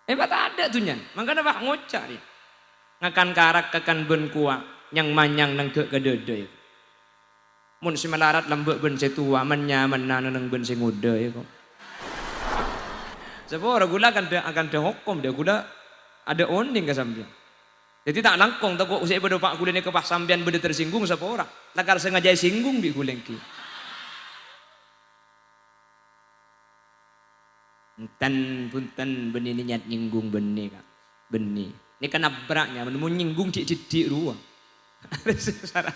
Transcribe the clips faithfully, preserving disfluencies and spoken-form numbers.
Hebat adâ' dhunnyana. Mangkana pas ngoca' rèya. Ngakan karak kakan bân kowa, nyang-manyang neng ghâ' kadhâdhâ, yâ. Mon sè malarat lambâ' bân sè towa, manya-manya neng bân sè ngodâ, yâ, kok. Sapora ghulâ akanta, akanta hokom, dâ' ghulâ adâ' onèng ka sampèyan. Dhâddhi ta' langkong, tako' sè bâdâ pa' ghulâ nèka pas sampèyan bâdâ tersinggung, sapora. Lakar sengaja èsinggung bi' ghulâ èngghi. Enten, bhunten, bânnè niyat nyènggung bânnè, Ka'. Bânnè. Nèka nabrak, nya, mon nyènggung dhi'-dhiddhi' rowa. Sara',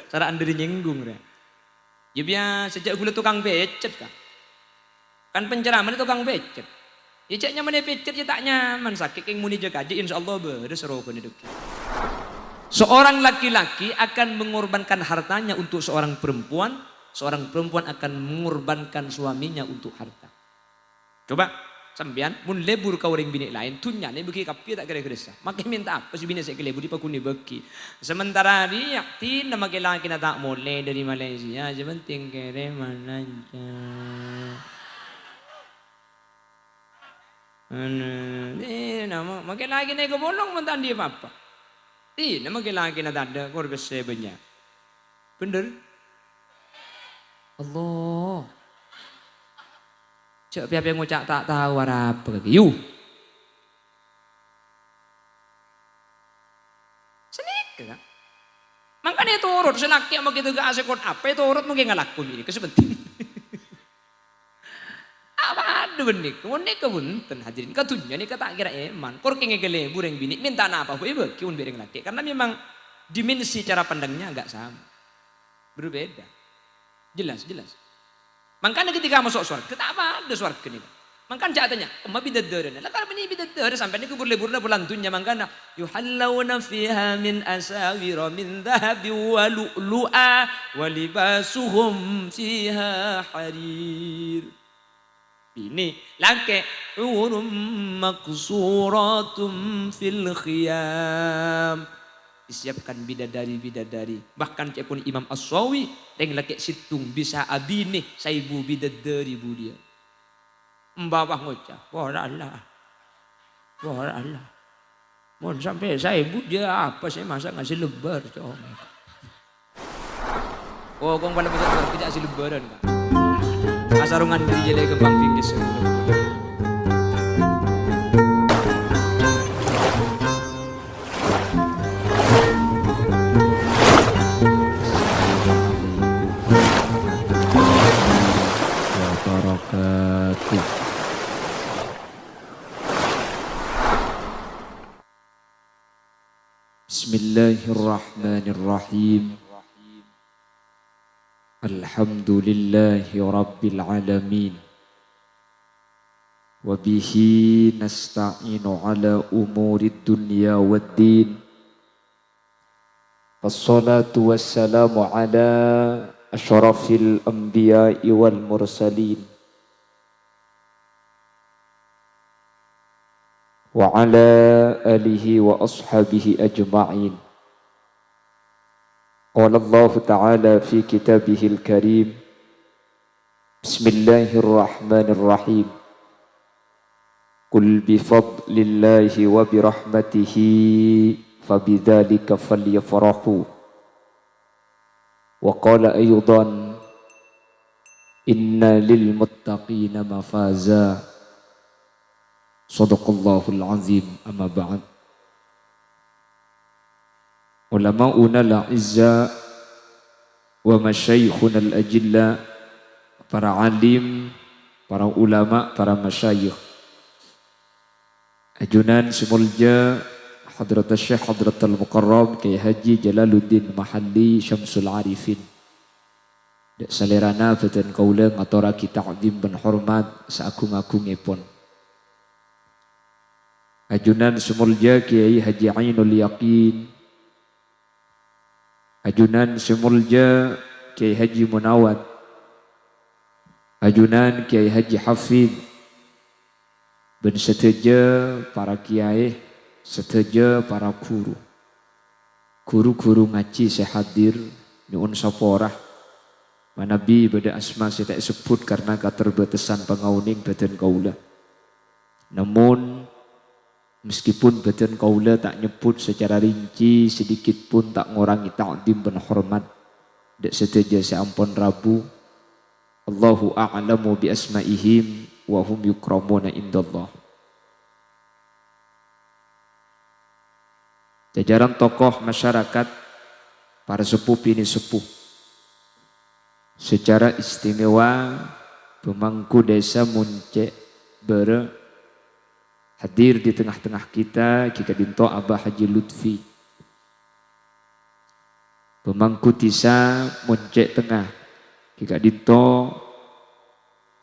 sara' andâri nyènggung, rè. Yâ, biyasa jhâ' ghulâ tokang pècet, Ka'. Kan penceramah tokang pècet. Yâ, jhâ' nyamana pècet, yâ ta' nyaman, sakè' kèng monè jhâ' kajhi, insyaallah bârâs rohana dhâggi'. Seorang laki-laki akan mengorbankan hartanya untuk seorang perempuan, seorang perempuan akan mengorbankan suaminya untuk harta. Coba, sampèyan, mon lebur ka orèng binè' laèn, dhunnyana èbâghi kabbhi ta' kèra-kèra sè. Makè mènta apa sè binè' sè èkalebur èpaghun èbâghi. Sementara rèya, dinah makè lakèna ta' molè dâri Malaysia, sè penting kèrèman lancar. Ana, dinah ma-, makè lakèna èkapolong mon ta' andi' apa-apa. Dinah makè lakèna tadâ', kor pèssè bânnya'. Bhender? Allah. Jhâ' pè-apè ngoca' ta' tao arapa kakè. Yu. Sanèka, Ka'. Mangkana ètorot, sè lakè' makè tèga' asekot apa, ètorot mungkin ngalako mènèka sè penting. Apa adhu bânnè? Mon nèka bhunten, hadirin. Ka dhunnya nèka ta' kèra èman. Kor kèng èkalebur rèng binè', mènta napa bhâi èbâghi mon bi' rèng lakè'. Karena memang dimensi cara pandangnya agak sama. Berbeda. Jelas, jelas. Mangkana ketika maso' sowarghâ, ta' padâ sowarghâ nèka. Mangkana jhâ' atanya, "Emma bidaddarâna?" La, kan bânnè bidaddarâ sampèyan nèko lebur-leburna bulân dhunnya mangkana. "Yuhallawna fiha min asawira min dzahabin wa lu'lu'a wa libasuhum fiha harir." Binè, lakè', "Hurum maqsuratum fil khiyam." Disiapkan bidadari-bidadari. Bahkan ca'èpon Imam As-Sawi, rèng lakè' sèttong bisa abinè saèbu bidadari buliyâ. Mbâ pas ngoca', "Wah, Allah. Wah, Allah. Mon sampè' saèbu, jhâ' apa sè masa' ngasè lebbhâr, Cong?" Oh, kong pada masa' lebbhâr, kejak sè lebbhârân, Ka'. Asarungan diri jâlâ kembang tinggi semua. Wabarakatuh. Bismillahirrahmanirrahim. Alhamdulillahi rabbil alamin. Wa bihi nasta'inu ala umurid dunya wad din. Wassalatu wassalamu ala asyrafil anbiya'i wal mursalin. Wa ala alihi wa ashabihi ajma'in. Qala Allahu ta'ala fi kitabihil karim, bismillahirrahmanirrahim. Qul bi fadlillahi wa bi rahmatihi fa bidzalika falyafrahu. Wa qala aidhan, inna lil muttaqina mafaza. Shadaqallahul azim, amma ba'd. Ulama'unal a'izza wa masyayikhunal ajilla, para alim, para ulama, para masyayikh. Ajunan sè molja Hadratus Syekh Hadratul Mukarram Kiai Haji Jalaluddin Mahalli Syamsul Arifin. Dâ' salèrana bhâdhân kaulâ ngatorraghi ta'zim bân hormat saagung-agungngèpon. Ajunan sè molja Kiai Haji Ainul Yakin. Ajunan sè molja Kiai Haji Munawar. Ajunan Kiai Haji Hafid. Bân sadhâjâ para kiai, sadhâjâ para ghuru. Ghuru-ghuru ngajhi sè hadir, nyo'on sapora. Manabi bâdâ asma sè ta' èsebbhut karna katerbatasan pangaonèng bhâdhân kaulâ. Namong, Meskipun bâdân kaulâ ta' nyebbhut sacara rinci, sedikit pun ta' ngorangè ta'dhim bân hormat dâ' sadhâjâ sè ampon rabu. Allahu a'lamu bi asma'ihim wa hum yukramuna indallah. Jajaran tokoh masyarakat, para seppo binè' seppo. Secara istimewa, pemangku desa Moncè' Bârâ hadir di tengah-tengah kita, ghi ka'dinto Abah Haji Lutfi. Pemangku desa Moncè' Tengah, ghi ka'dinto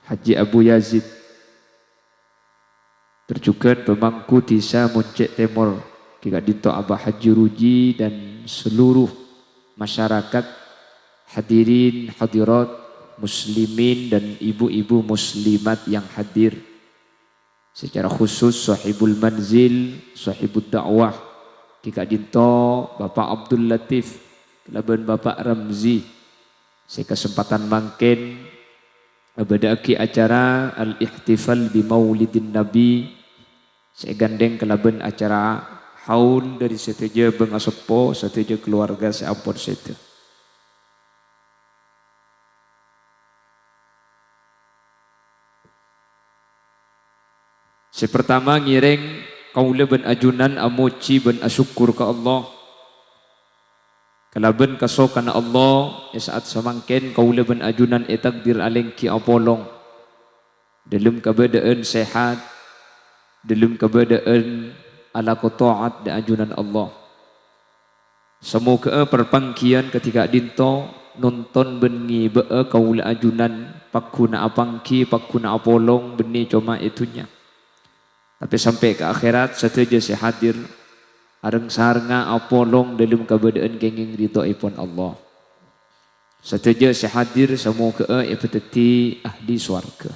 Haji Abu Yazid. Terjughân pemangku desa Moncè' Tèmor, ghi ka'dinto Abah Haji Ruji dan seluruh masyarakat, hadirin hadirat, muslimin dan ibu-ibu muslimat yang hadir. Secara khusus Sohibul Manzil, Sohibud Da'wah, ghi ka'dinto Bapak Abdul Latif kalabân Bapak Ramzi, sè kasempadhân mangkèn abâdâ'aghi acara Al-Ihtifal bi Maulidin Nabi sè èghândhèng kalabân acara haul dâri sadhâjâ bângaseppo, sadhâjâ kalowarga sè ampon sèdhâ. Sè partama ngèrèng kaulâ bân ajunan amojhi bân asokkor ka Allah. Kalabân kasokanna Allah, è sa'at samangkèn kaulâ bân ajunan ètakdir alèngghi apolong dâlem kabâdâ'ân sehat, dâlem kabâdâ'ân alako ta'at dâ' ajunan Allah. Samoghâ'â parpangghiyân kadhi ka'dinto nonton bân ngibâ'â kaulâ ajunan pagghuna apangghi, pagghuna apolong bânnè coma è dhunnya. Tapè sampè' ka akhèrat, sadhâjâ sè hadir areng-sarengnga apolong dâlem kabâdâ'ân kèngèng ridhoèpon Allah. Sadhâjâ sè hadir samoghâ'â èpadhâddhi ahli sowarghâ.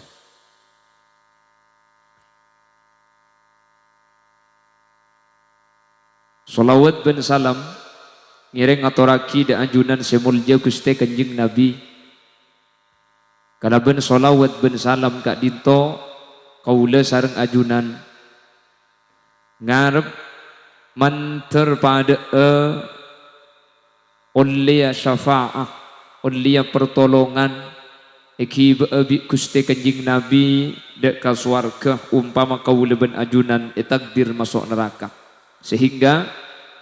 Shalawat bân salam ngèrèng ngatorraghi dâ' ajunan sè molja Ghustè Kanjeng Nabi. Kalabân shalawat bân salam ka'dinto, kaulâ sareng ajunan ngarep mandhâr padâ'â ollèya syafa'ah, ollèya partolongan èghibâ'â bi' Ghustè Kanjeng Nabi dâ' ka sowarghâ, ompama kaulâ bân ajunan ètakdir maso' naraka. Sehingga,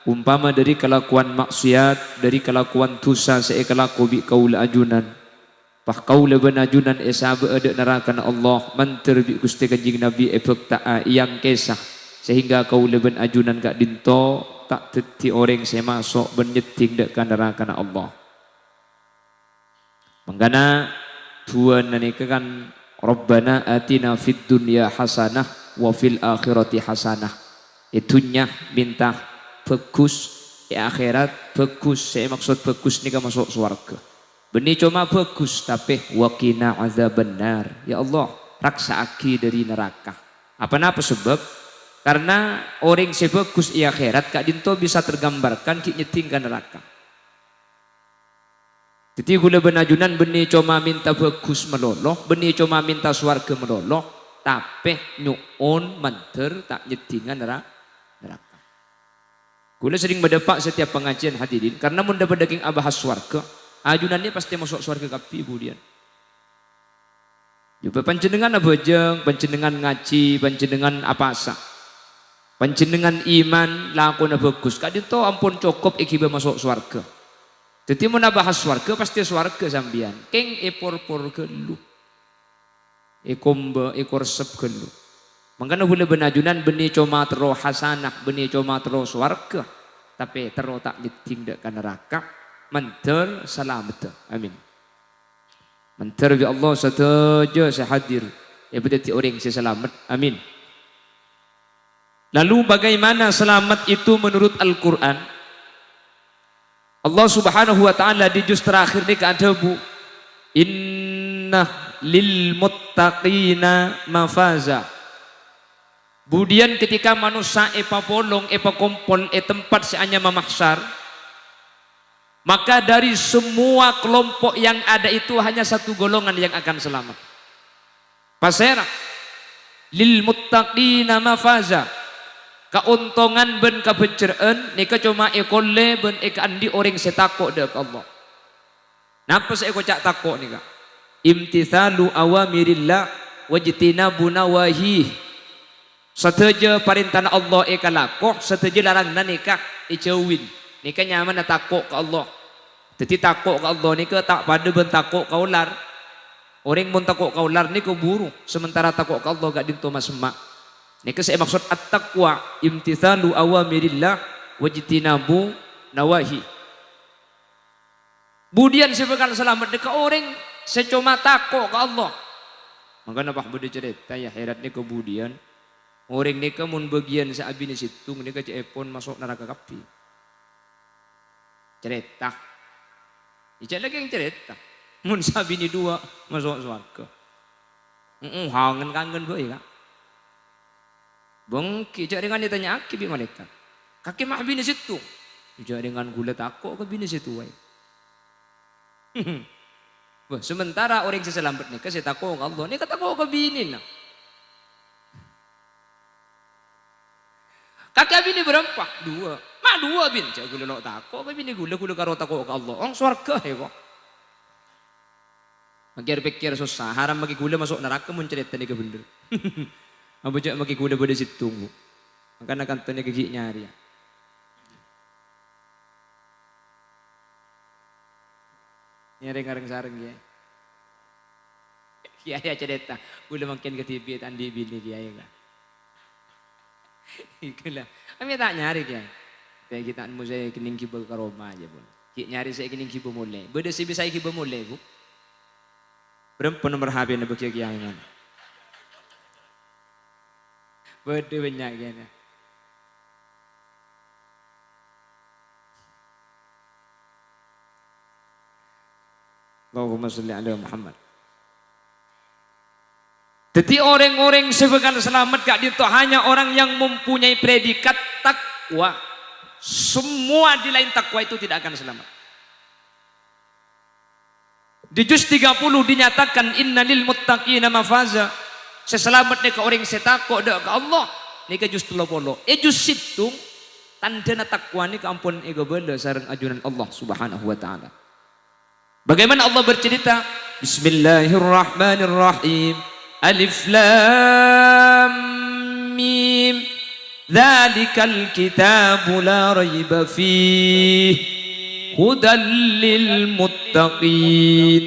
ompama dâri kalakowan ma'siyat, dâri kalakowan dhusa sè èkalako bi' kaulâ ajunan, pas kaulâ bân ajunan èsabâ'â dâ' narakana Allah, mandhâr bi' Ghustè Kanjeng Nabi èbhâkta'a, èangkèsa, sehingga kaulâ bân ajunan ka'dinto ta' dhâddhi orèng sè maso' bân nyeddhing dâ' ka narakana Allah. Mangkana, duwâ' nèka kan, "Rabbana atina fid dunya hasanah wa fil akhirati hasanah." È dhunnya mènta bhâghus, è akhèrat bhâghus, sè èmaksod bhâghus nèka maso' sowarghâ. Bânnè coma bhâghus, tapè "wa qina adzabannar." Ya Allah, raksa'aghi dâri naraka. Apa napa sebab? Karena orèng sè bhâghus è akhèrat ka'dinto bisa tergambarkan ghi' nyeddhing ka naraka. Dhâddhi, kaulâ bân ajunan bânnè coma mènta bhâghus malolo, bânnè coma mènta sowarghâ malolo, tapè nyo'on mandhâr ta' nyeddhinga nara-, naraka. Kaulâ serrèng madâpa' setiap pangajiân, hadirin, karena mon dâpa' dâging abahas sowarghâ, ajunan nè pastè maso' sowarghâ kabbhi budiyân. Coba panjhennengngan abhâjâng, panjhennengngan ngajhi, panjhennengngan apowasa. Panjhennengngan iman, lakona bhâghus. Ka'dinto ampon cokop èghibâ maso' sowarghâ. Dhâddhi, mon abahas sowarghâ, pastè sowarghâ sampèyan. Kèng èporpor ghâllu. Èkombâ, èkorsep ghâllu. Mangkana kaulâ bân ajunan bânnè coma terro hasanah, bânnè coma terro sowarghâ. Tapè terro ta' nyeddhing dâ' ka naraka. Mandhâr salameddhâ. Amin. Mandhâr bi' Allah sadhâjâ sè hadir èpadhâddhi orèng sè salamet. Amin. Lalu bagaimana selamat itu menurut Al-Qur'an? Allah Subhanahu wa Ta'ala di juz terakhir nèka adhâbu, "Inna lil muttaqina mafaza." Budiyân ketika manossa èpapolong, èpakompol è tempat sè anyama mahsyar, maka dari semua kelompok yang ada itu hanya satu golongan yang akan selamat. Pasèra? "Lil muttaqina mafaza." Kaontongan bân kabhâjjhrâ'ân nèka coma èkollè bân èkaandi' orèng sè tako' dhâ' ka Allah. Napa sè èkoca' tako' nèka? Imtitsalu awamirillah wajtinabu nawahih. Sadhâjâ parèntana Allah èkalako, sadhâjâ laranganna nèka èjhâuwin. Nèka nyamana tako' ka Allah. Dhâddhi tako' ka Allah nèka ta' padâ bân tako' ka olar. Orèng mon tako' ka olar nèka buru, sementara tako' ka Allah ka'dinto ma-semma'. Nèka sè èmaksod at-taqwa, imtitsalu awamirillah wajtinabu nawahi. Budiyân sè bhâkal salamet nèka orèng sè coma tako' ka Allah. Mangkana pas bâdâ carèta, ya, akhirat nèka budiyân. Orèng nèka mon bâgiyân sè abinè sèttong nèka ca'èpon maso' naraka kabbhi. Carèta. Ijâ lagi yang carèta. Mon sè abinè duwâ' maso' sowarghâ. Heeh, hangen-kangen bhâi, Ka'. Bengki, jhâ' rèngan ètanya'aghi bi' malaèkat. Kakè ma' abinè sèttong? Jhâ' rèngan ghulâ tako' ka binè sè towa. Wah, sementara orèng sè salamet nèka sè tako' ka Allah, nèka tako' ka binèna. Kakè abinè bârâmpa? Duwâ'. Ma' duwâ', Bin? Jhâ' ghulâ lo' tako' ka binè ghulâ, ghulâ karo tako' ka Allah. Ong sowarghâ, he, kok. Mangkèr-pèkkèr sossa, haram maghi ghulâ maso' naraka mon carèta nèka bhendher. Apa jhâ' maghi ghulâ bâdâ sèttong, Bu. Mangkana kanto nèka ghi' nyarè, ya. Nyarè ngareng-sareng, ya. Kèyaè carèta, ghulâ mangkèn kadhibi' ta' andi' binè, Kèyaè, ka. Ghulâ. Amè ta' nyarè, Kèyaè. Tè ghi' ta' nemmo sè èkennèng ghibâ ka roma, jâ, pon. Ghi' nyarè sè èkennèng ghibâ molè. Bâdâ sè bisa èghibâ molè, Bu? Bârâmpa nomer H P-na bâgiyâ Kèyaè, man? Bâdâ bânnya' kèyaè. Allahumma shalli ala Muhammad. Dhâddhi, orèng-orèng sè bhâkal salamet ka'dinto hanya orang yang mempunyai predikat takwa. Semua di lain takwa itu tidak akan selamat. Di juz tiga puluh dinyatakan, "Inna lil muttaqina mafaza." Sè salamet nèka orèng sè tako' dhâ' ka Allah. Nèka juz tello polo. È juz sèttong, tandhâna takwa nèka ampon èkabâlâ sareng ajunan Allah Subhanahu wa Ta'ala. Bagaimana Allah bercerita? Bismillahirrahmanirrahim. Alif Lam Mim. Dzalikal kitabu la raiba fih. Hudal lil muttaqin.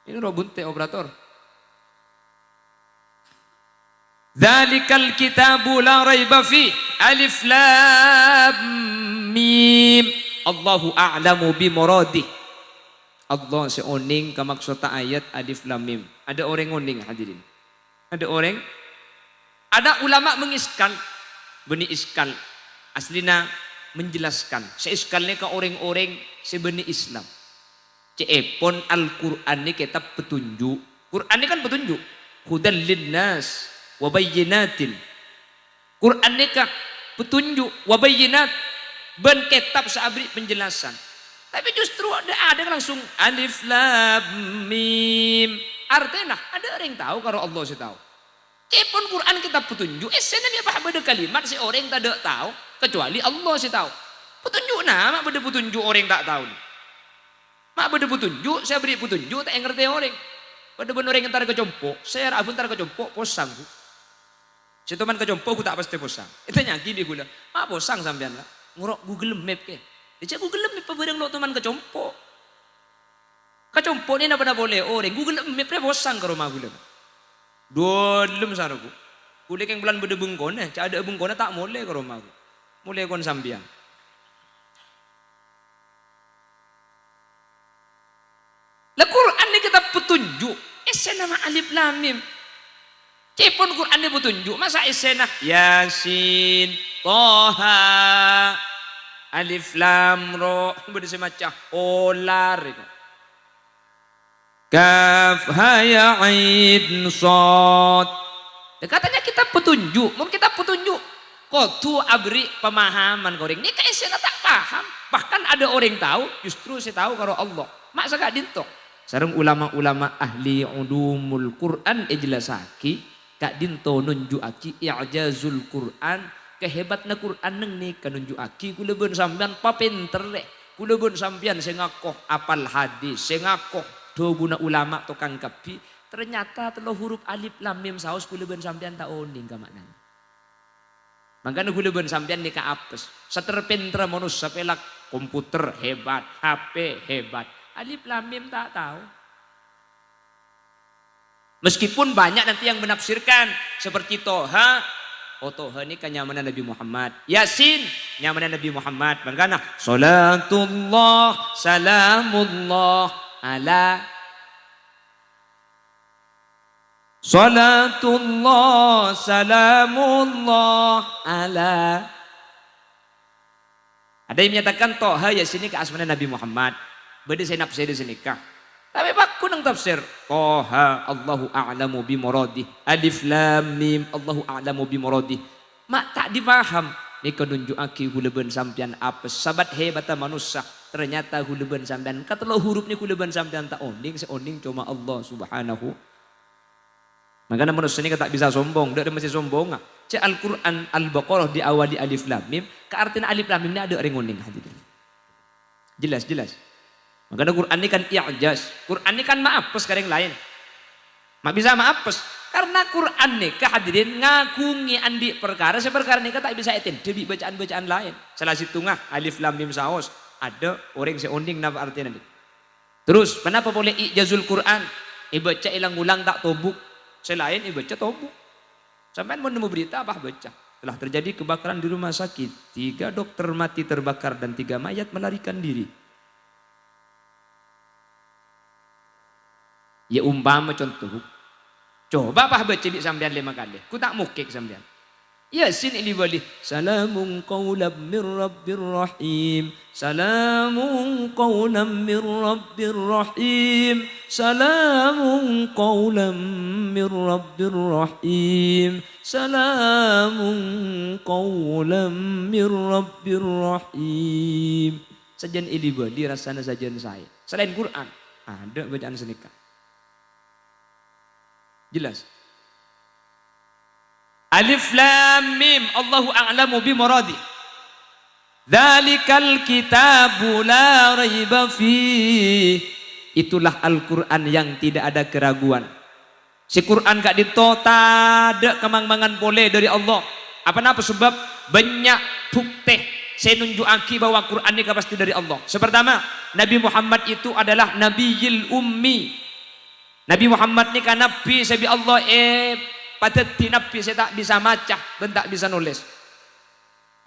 Ini roh bunte operator. Dzalikal kitabu la raiba fih. Alif Lam Mim. Allahu a'lamu bi muradih. Allah sè onèng ka maksodda ayat Alif Lam Mim. Ada orèng onèng, hadirin? Ada orèng? Ada ulama mengiskal. Bânnè iskal. Aslina menjelaskan. Sè iskal nèka orèng-orèng sè bânnè Islam. Ca'èpon Al-Qur'an nèka kètab petunjuk. Qur'an nèka kan petunjuk. Hudal linnas wa bayyinatin. Qur'an nèka petunjuk, wa bayyinat, bân kètab sè aberri' penjelasan. Tapè justru ada, ada langsung Alif Lam Mim. Artèna, ada orèng tao karo Allah sè tao. Ca'èpon Qur'an kètab petunjuk, èssèna mè' pas bâdâ kalimat sè orèng tadâ' tao, kecuali Allah sè tao. Petunjuk na, ma' bâdâ petunjuk orèng ta' tao. Ma' bâdâ petunjuk, sè aberri' petunjuk ta' èngartè orèng. Padâ bân orèng entar ka compo', sè ra abhântar ka compo', posang, Bu. Sè toman ka compo', ghu, ta' pastè posang. Ètanya'aghi bi' ghulâ, "Ma' posang sampèyan, Ka'?" "Ngoro' Google Map, Kè." Jhâ' Google Map bhârâng lo' toman ka compo'. Ka compo' nè napa-napa polè orèng, Google Map rè posang ka roma ghulâ. Dâlem sara, Bu. Ghulâ kèng bulân bâdâ bengkona, ca'na adâ' bengkona ta' molè ka roma, Bu. Molè kon sampèyan. La Qur'an nèka kètab petunjuk, èssèna ma' Alif Lam Mim. Ca'èpon Qur'an nèka petunjuk, masa èssèna Yasin, Toha, Alif Lam Ra, bâdâ sè maca olar itu. Kaf ha ya ain shad. Ya, katanya kètab petunjuk. Mon kètab petunjuk, kodhu aberri' pemahaman ka orèng. Nèka èssèna ta' paham. Bahkan ada orèng tao, justru sè tao karo Allah. Ma' saka'dinto. Sareng ulama-ulama ahli ulumul Qur'an èjellassaghi, Ka'dinto nunju'aghi i'jazul Qur'an, kahebatanna Qur'an neng nèka nunju'aghi kaulâ bân sampèyan papenterrè. Kaulâ bân sampèyan sè ngako apal hadis, sè ngako dhâbuna ulama tokang kabbhi, ternyata tello huruf alif lam mim saos kaulâ bân sampèyan ta' onèng ka ma'nana. Mangkana kaulâ bân sampèyan nèka apes. Saterpenterra manossa pèlak, komputer hebat, H P hebat, alif lam mim ta' tao. Meskipun banyak nanti yang menafsirkan seperti Toha, oh, Toha nèka nyamana Nabi Muhammad. Yasin nyamana Nabi Muhammad. Mangkana, "Salatullah, salamullah, ala." "Salatullah, salamullah, ala." Ada yang menyatakan Toha, Yasin nèka asmana Nabi Muhammad. Bâdâ sè nafsiri sanèka. Tapè pagghun neng tafsir. Toha, Allahu a'lamu bi muradih. Alif lam mim, Allahu a'lamu bi muradih. Ma' ta' dipaham. Nèka nunju'aghi kaulâ bân sampèyan apes. Sabât hebatta manossa. Ternyata kaulâ bân sampèyan katello huruf nèka kaulâ bân sampèyan ta' onèng, sè onèng coma Allah Subhanahu. Mangkana manossa nèka ta' bisa sombong, dâ' remma sè sombonga. Cè' Al-Qur'an Al-Baqarah diawali alif lam mim, ka artèna alif lam mim nèka adâ' orèng onèng, hadirin. Jelas, jelas. Mangkana Qur'an nèka kan i'jaz. Qur'an nèka kan maapes ka orèng laèn. Ma' bisa maapes. Karena Qur'an nèka, hadirin, ngaghungè andi' parkara sè parkara nèka ta' bisa ètendhâ bi' bacaan-bacaan laèn. Sala sèttonga alif lam mim saos, adâ' orèng sè onèng napa artèna nèka. Terus, kenapa polè i'jazul Qur'an? Èbâca èlang-olang ta' tobuk. Sè laèn èbâca tobuk. Sampèyan mon nemmo berita, apa bâca? Telah terjadi kebakaran di rumah sakit. Tiga dokter mati terbakar dan tiga mayat melarikan diri. Ya, umpama conto, Bu. Coba, apa bâca bi' sampèyan lèma kalè. Ku ta' mokèk sampèyan. Yasin èli-bâli. Salamun qaulam mir rabbir rahim. Salamun qaulam mir rabbir rahim. Salamun qaulam mir rabbir rahim. Salamun qaulam mir rabbir rahim. Sajân èli-bâli rassana sajân saè. Salaèn Qur'an, adâ' bacaan sanèka. Jelas? Alif Lam Mim, Allahu a'lamu bi muradih. Dzalikal kitabu la raiba fih. Itulah Al-Qur'an yang tidak ada keraguan. Sè Qur'an ka'dinto tadâ' kamangmangan polè dâri Allah. Apa napa sebab? Bânnya' bhuktè sè nunju'aghi bahwa Qur'an nèka pastè dâri Allah. Sè partama, Nabi Muhammad itu adalah Nabiyil Ummi. Nabi Muhammad nèka nabbhi sè bi' Allah èpadhâddhi nabbhi sè ta' bisa maca bân ta' bisa nolès.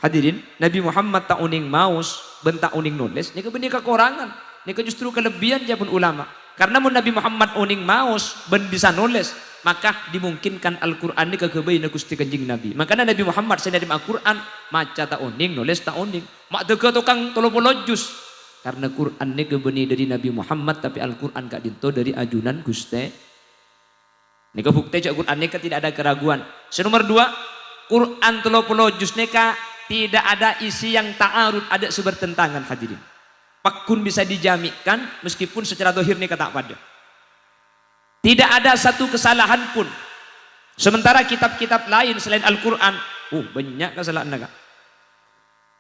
Hadirin, Nabi Muhammad ta' onèng maos bân ta' onèng nolès, nèka bânnè kakorangan. Nèka justru kalebbiyân, ca'èpon ulama. Karna mon Nabi Muhammad onèng maos bân bisa nolès, maka dimungkinkan Al-Qur'an nèka ghâbâyna Ghustè Kanjeng Nabi. Mangkana Nabi Muhammad sè narèma Al-Qur'an, maca ta' onèng, nolès ta' onèng. Ma' dâgâ tokang tello polo juz. Karna Qur'an nèka bânnè dâri Nabi Muhammad, tapè Al-Qur'an ka'dinto dâri ajunan Ghustè. Nèka bhuktè jâ' Qur'an nèka tidak ada keraguan. Sè nomer dua, Qur'an tello polo juz nèka tidak ada isi yang ta'arud, adâ' sè bertentangan, hadirin. Pagghun bisa dijami'kan meskipun secara zahir nèka ta' padâ. Tidak ada satu kesalahan pun. Sementara kitab-kitab lain selain Al-Qur'an, uh, bânnya' kasala'anna, Ka'.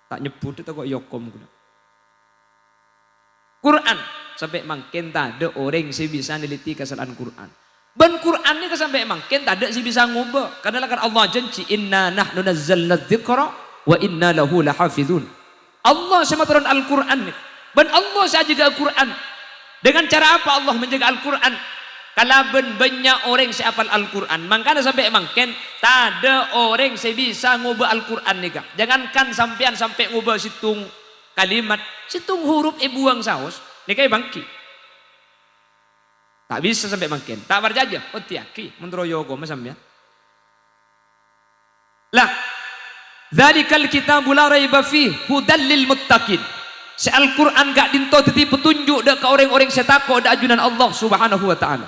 Ta' nyebbhut tako' èokom kaulâ. Qur'an, sampè' mangkèn tadâ' orèng sè bisa neliti kasala'an Qur'an. Bân Qur'an nèka sampè' mangkèn tadâ' sè bisa ngobâ. Karna lakar Allah ajhânjhi, "Inna nahnu nazzalna dzikra wa inna lahu lahafizun." Allah sè matoron Al-Qur'an nèka. Bân Allah sè ajâgâ Al-Qur'an. Dengan cara apa Allah menjaga Al-Qur'an? Kalabân bânnya' orèng sè apal Al-Qur'an. Mangkana sampè' mangkèn, tadâ' orèng sè bisa ngobâ Al-Qur'an nèka. Jangankan sampèyan sampè' ngobâ sèttong kalimat, sèttong huruf èbuwâng saos, nèka èbângghi. Ta' bisa sampè' mangkèn. Ta' parcajâ? Oddhiyâghi, mon terro èokoma sampèyan. Lah, "Dzalikal kitabu la raiba fih, hudal lil muttaqin." Sè Al-Qur'an ka'dinto dhâddhi petunjuk dâ' ka orèng-orèng sè tako' dâ' ajunan Allah Subhanahu wa Ta'ala.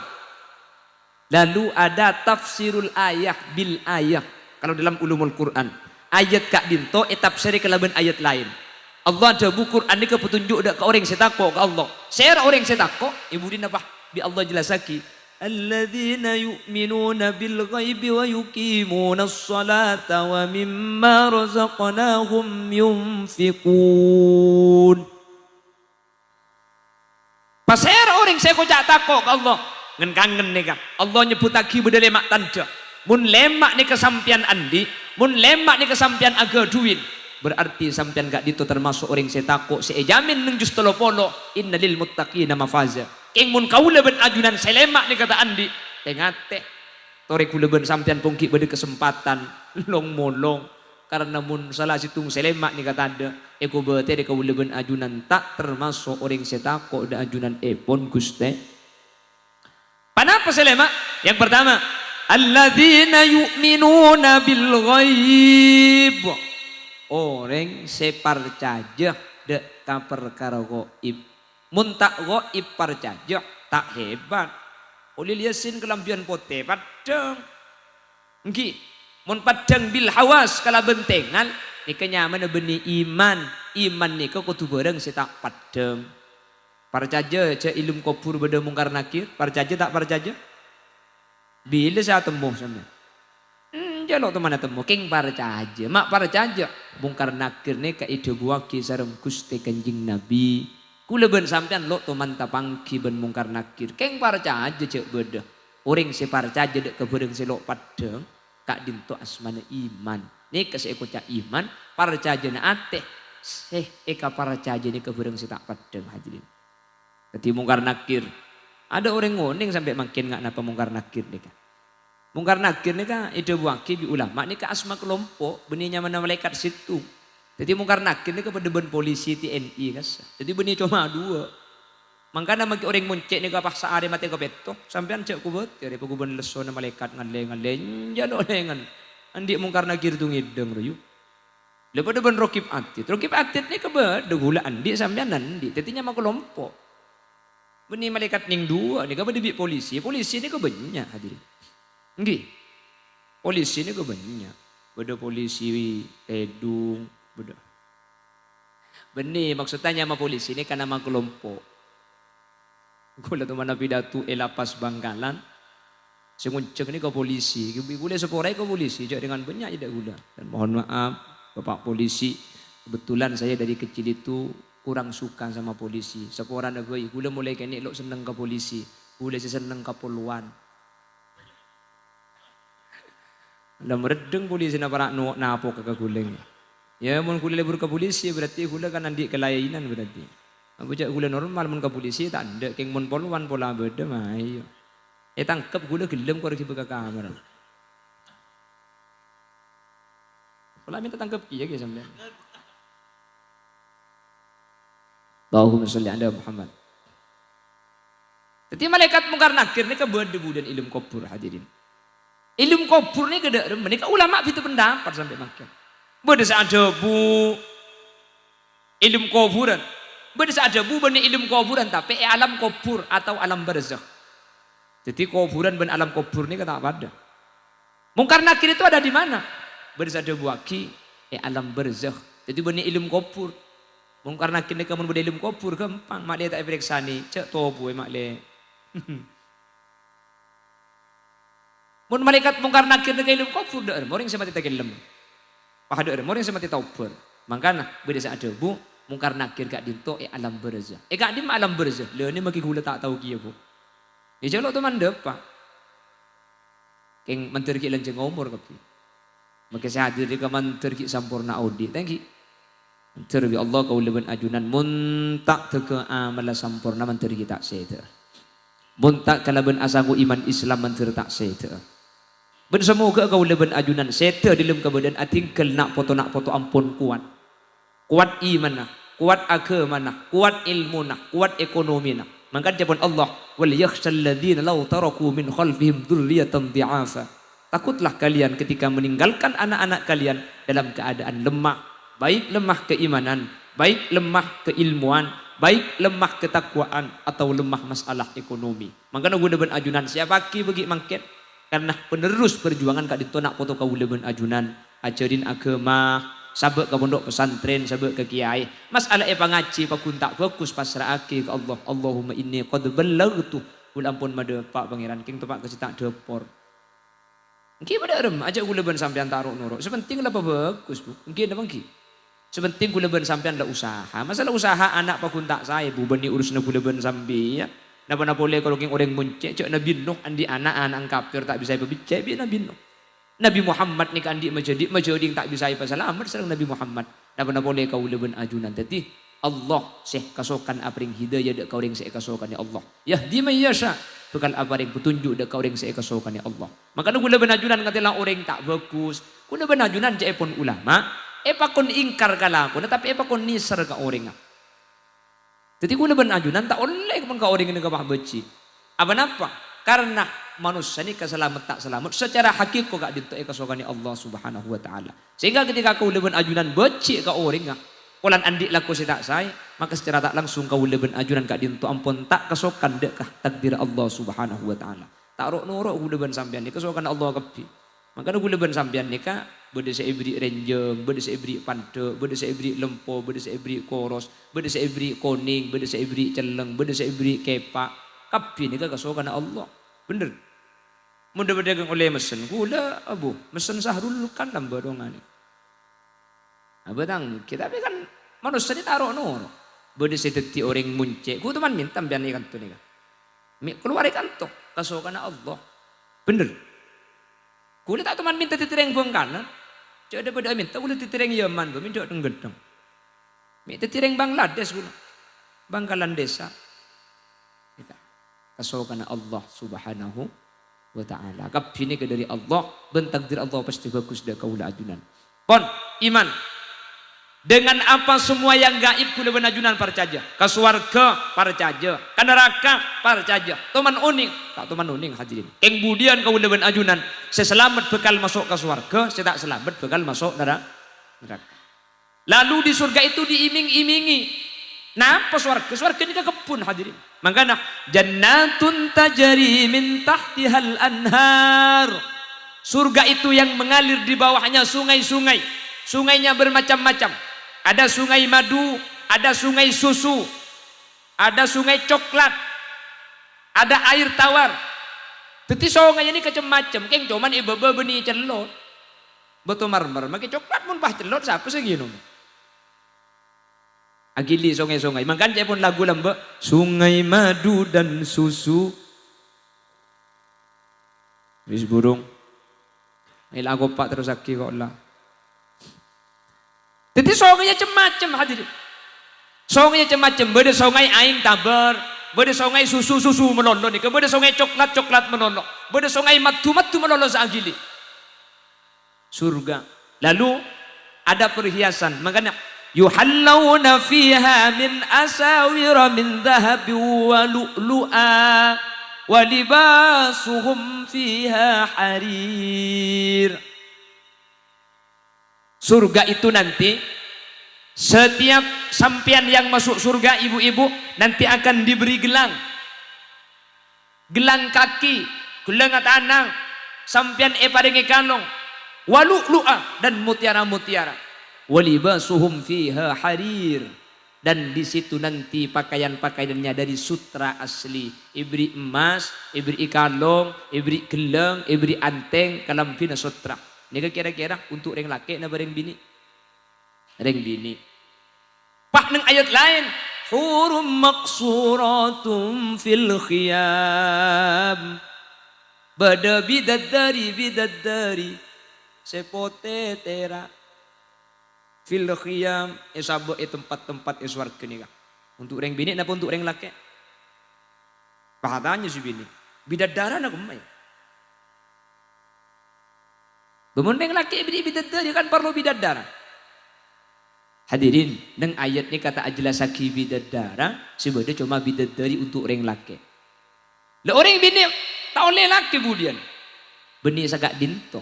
Lalu ada tafsirul ayah bil ayah. Kalau dalam ulumul Qur'an, ayat ka'dinto ètafsèrè kalabân ayat laèn. Allah adhâbu, "Qur'an nèka petunjuk dâ' ka orèng sè tako' ka Allah." Sèra orèng sè tako', è budina, Pak, bi' Allah jellassaghi. الذين يؤمنون بالغيب ويقيمون الصلاة ومما رزقناهم ينفقون. Pasèra orèng sè èkoca' tako' ka Allah? Ngen-kangen nèka. Allah nyebbhuttaghi bâdâ lèma' tandhâ. Mon lèma' nèka sampèyan andi', mon lèma' nèka sampèyan aghâdhuwin, berarti sampèyan ka'dinto tamaso' orèng sè tako' sè èjhâmin neng jus tello polo, "Inna lil muttaqina mafaza." Kèng mon kaulâ bân ajunan sè lèma' nèka ta' andi', tè-ngatè. Torè kaulâ bân sampèyan pon ghi' bâdâ kasempadhân long-molong. Karna mon sala sèttong sè lèma' nèka tadâ', èkobâtèrè kaulâ bân ajunan ta' tamaso' orèng sè tako' dâ' ajunanèpon Ghustè. Ponapa sè lèma'? Yang pertama, alladzina yu'minuna bil ghaib. Orèng sè parcajâ dâ' ka parkara ghaib. Mon ta' ghaib parcajâ, ta' hebat. Kholil Yasin kalambhiyân potè, paddhâng. Ènggi, mon paddhâng bil hawas kalabân tèngal, nèka nyamana bânnè iman. Iman nèka kodhu bhârâng sè ta' paddhâng. Parcajâ jhâ' è alam kobhur bâdâ Mungkar Nakir? Parcajâ ta' parcajâ? Bilâ sè atemmo sampèyan? Enjâ' lo' toman atemmo, kèng parcajâ. Ma' parcajâ, Mungkar Nakir nèka èdhâbuwâghi sareng Ghustè Kanjeng Nabi. Kaulâ bân sampèyan lo' toman tapangghi bân Mungkar Nakir, kèng parcajâ jhâ' bâdâ. Orèng sè parcajâ dâ' ka bhârâng sè lo' paddhâng, ka'dinto asmana iman. Nèka sè èkoca' iman, parcajâna atè, sè èkaparcajâna ka bhârâng sè ta' paddhâng, hadirin. Dhâddhi Mungkar Nakir. Adâ' orèng ngonèng sampè' mangkèn nga' napa Mungkar Nakir nèka. Mungkar Nakir nèka èdhâbuwâghi bi' ulama nèka asma kalompo', bânnè nyamana malaèkat sèttong. Dhâddhi Mungkar Nakir nèka padâ bân polisi T N I kassa'. Dhâddhi bânnè coma duwâ'. Mangkana maghi orèng mon cè' nèka pas saarè matè kapètto, sampèyan jhâ' kobâtèrè pagghun bân lessona malaèkat ngallè-ngallè, enjâ' lo' lèngan. Andi' Mungkar Nakir tu ngèdhâng, royu. La padâ bân Rokib Atid. Rokib Atid nèka bâdâ, ghulâ andi', sampèyan andi'. Dhâddhi nyama kalompo'. Bânnè malaèkat nèng duwâ' nèka padâ bi' polisi. Polisi nèka bânnya', hadirin. Ènggi. Polisi nèka bânnya'. Bâdâ polisi tèdung, bâdâ. Bânnè, maksudnya nyama polisi nèka nama kalompo'. Ghulâ toman apidato è Lapas Bangkalan. Sè ngonjhâng nèka polisi. Ghulâ èsaporai ka polisi, jhâ' dengan bânnya' jhâ' dâ' ghulâ. Dan mohon maaf, Bapak Polisi, kebetulan saya dari kecil itu kurang suka sama polisi. Saporana bhâi, ghulâ molaè kènè' lo' senneng ka polisi. Ghulâ sè senneng ka polowan. La maraddhâng polisina para' no-, napoka ka ghulâ. Ya, mon ghulâ lebur ka polisi, berarti ghulâ kan andi' kalaènan berarti. Apa jhâ' ghulâ normal mon ka polisi, ta' endâ', kèng mon polowan pola bâdâ, mayu. Ètangkep ghulâ ghellem kor ghibâ ka kamar. Pola mènta tangkep kèya kèya sampèyan. Allahumma sholli ala Muhammad. Dhâddhi malaèkat Mungkar Nakir nèka bâdâ budhân è alam kobhur, hadirin. È alam kobhur nèka dâ' remma, nèka ulama bhidhâ pendapat sampè' mangkèn. Bâdâ sè adhâbu è alam kobhurân. Bâdâ sè adhâbu bânnè è alam kobhurân, tapè è alam kobhur atau alam barzakh. Dhâddhi kobhurân bân alam kobhur nèka ta' padâ. Mungkar Nakir itu ada di mana? Bâdâ sè adhâbuwâghi è alam barzakh. Dhâddhi bânnè è alam kobhur. Mungkar Nakir nèka mon bâdâ è alam kobhur, ghâmpang. Ma'lè ta' èparèksanè, jhâ' tobuwâ, ma'lè. Mon malaèkat Mungkar Nakir nèka è alam kobhur, dâ' remma orèng sè matè takellem. Pas dâ' remma orèng sè matè tobhâr. Mangkana, bâdâ sè adhâbu, Mungkar Nakir ka'dinto è alam barzakh. È ka'dimma alam barzakh? Lha, nè maghi ghulâ ta' tao kèya, Bu. Iyâ, jhâ' lo' toman dâpa'. Kèng mandhâr ghi' lanjhâng omor kabbhi. Maghi sè hadir nèka mandhâr ghi' samporna odi'. Thank you. Mandhâr bi' Allah kaulâ bân ajunan mon ta' dhâgghâ amalla samporna mandhâr ghi' ta' sèdhâ. Mon ta' kalabân asango iman Islam mandhâr ta' sèdhâ. Bân samoghâ kaulâ bân ajunan sèdhâ dâlem kabâdâ'ân adhingghâl na' poto-na' poto ampon kowat. Kowat imanna, kowat aghâmana, kowat èlmona, kowat ekonomina. Mangkana ca'èpon Allah, "Wal yakhsyalladzina law taraku min khalfihim dzurriyyatan dhi'afa." Takutlah kalian ketika meninggalkan anak-anak kalian dalam keadaan lemah, baik lemah keimanan, baik lemah keilmuan, baik lemah ketakwaan, atau lemah masalah ekonomi. Mangkana ghulâ bân ajunan sèyapaghi bâgi' mangkèn, karna penerus perjuangan ka'dinto na' poto kaulâ bân ajunan, ajhârin aghâma, sabâ' ka pondhuk pesantren, sabâ' ka kèyaè. Masalah èpangajhi pagghun ta' bhâghus, pasra'aghi ka Allah. Allahumma inni qad ballaghtu Kaulâ ampon madhâpa', Pangèran, kèng teppa' ka sè ta' dhâpor. Ènggi padâ arèmma, ajâ' kaulâ bân sampèyan ta' ro'-noro'. Sè pentèng la pabhâghus, Bu. Ènggi napa ènggi? Sè pentèng kaulâ bân sampèyan la usaha. Masa la usaha ana' paggun ta' saè, Bu, bânnè urusanna kaulâ bân sampèyan. Napa-napa polè karo kèng orèng moncè', jâ' Nabbhi Nuh andi' ana', ana'na kafir ta' bisa èpabeccè' bi' Nabbhi Nuh. Nabbhi Muhammad nèka andi' majhâdhi', majhâdhi' ta' bisa èpasalamet sareng Nabbhi Muhammad. Napa-napa polè kaulâ bân ajunan. Dhâddhi, Allah sè kasokan aparèng hidayah dâ' ka orèng sè èkasokanè Allah. "Yahdi may yasha," bhâkal aparèng petunjuk dâ' ka orèng sè èkasokanè Allah. Mangkana kaulâ bân ajunan ngatèla orèng ta' bhâghus. Kaulâ bân ajunan ca'èpon ulama, èpakon èngkar ka lakona, tapè èpakon nèser ka orèngnga. Dhâddhi kaulâ bân ajunan ta' ollè mon ka orèng nèka pabhâji. Apa napa? Karna manossa nèka salamet ta' salamet, sacara hakiko ka'dinto èkasokanè Allah Subhanahu wa Ta'ala. Sehingga ketika kaulâ bân ajunan bhâji ka orèngnga, polana andi' lako sè ta' saè, maka sacara ta' langsung kaulâ bân ajunan ka'dinto ampon ta' kasokan dâ' ka takdir Allah Subhanahu wa Ta'ala. Ta' ro'-noro' kaulâ bân sampèyan nèka kasokanna Allah kabbhi. Mangkana kaulâ bân sampèyan nèka bâdâ sè èberri' rènjhâng, bâdâ sè èberri' pandâ', bâdâ sè èberri' lempo, bâdâ sè èberri' koros, bâdâ sè èberri' konèng, bâdâ sè èberri' cellèng, bâdâ sè èberri' kèpa'. Kabbhi nèka kasokanna Allah. Bhender. Mon dâ-, bâdâ kèng ollè messen, kaulâ, abu, messen Sahrul Kalam bâdhonganè. Abâ' tang, tapè kan manossa nè ta' ro'-noro'. Bâdâ sè dhâddhi orèng moncè', ghu toman mènta sampèyan è kanto nèka. Mè' kalowar è kanto, kasokanna Allah. Bhender. Kaulâ ta' toman mènta dhâddhi rèng Bhângkalan. Jâ' dhâ-, bâdâ mènta kaulâ dhâddhi rèng Yaman, bâ mènta dhâng-ghândhâng. Mè' dhâddhi rèng Bangladesh kaulâ. Bangkalan Desa. Kasokanna Allah Subhanahu wa Ta'ala. Kabbhi nèka dâri Allah, bân takdir Allah pastè bhâghus dâ' kaulâ ajunan. Pon, iman. Dengan apa semua yang gaib kaulâ bân ajunan parcajâ. Ka sowarghâ, parcajâ. Ka naraka, parcajâ. Toman onèng, ta' toman onèng, hadirin. Kèng budiyân kaulâ bân ajunan, sè salamet bhâkal maso' ka sowarghâ, sè ta' salamet bhâkal maso' nara-, naraka. Lalu di surga itu diiming-imingi. Napa sowarghâ? Sowarghâ nèka kebbhun, hadirin. Mangkana, "Jannatun tajri min tahtihal anhar." Surga itu yang mengalir di bawahnya sungai-sungai. Sungainya bermacam-macam. Ada sungai madu, ada sungai susu, ada sungai coklat, ada air tawar. Dhâddhi songay nèka cem-macem, kèng coman è bâbâ bânnè cellot. Bâto marmer, makè coklat mon pas cellot, sapa sè ngènom? Aghili songay-songay. Mangkana ca'èpon lagu lambâ', "Sungai madu dan susu." Wis burung. Ila kopa' terrossaghi kok la. Dhâddhi songay cem-macem, hadirin. Songay cem-macem, bâdâ songay aèng tabâr, bâdâ songay susu-susu malolo nèka, bâdâ songay coklat-coklat malolo, bâdâ songay madu-madu malolo sè aghili. Surga. Lalu ada perhiasan. Makanya, "Yuhallawna fiha min asawira min dhahabin wa lu'lu'a, wa libasuhum fiha harir." Surga itu nanti, setiap sampèyan yang masuk surga, ibu-ibu, nanti akan diberi gelang. Gelang kaki, gelang tanang, sampèyan èparèngè kalong, wa lu'lu'a, dan mutiara-mutiara. "Wa libasuhum fiha harir." Dan di situ nanti pakaian-pakaiannya dari sutra asli. Èberri' emmas, èberri' kalong, èberri' gelang, èberri' antèng, kalambhina sutra. Nèka kira-kira untuk rèng lakè' napa rèng binè'? Rèng binè'. Pas neng ayat laèn, "Hurum maqsuratun fil khiyam." Bâdâ bidadari-bidadari sè potè tèra'. Fil khiyam, èsabâ' è tempat-tempat è sowarghâ nèka. Untuk rèng binè' napa untuk rèng lakè'? Pas atanya sè binè', "Bidaddarana kemma, yâ?" Bâ mon rèng lakè' èberri' bidadari kan parlo bidaddara. Hadirin, neng ayat nèka ta' ajhellassaghi bidaddara, sè bâdâ coma bidadari untuk rèng lakè'. La orèng binè' ta' ollè lakè budiyân. Bânnè saka'dinto.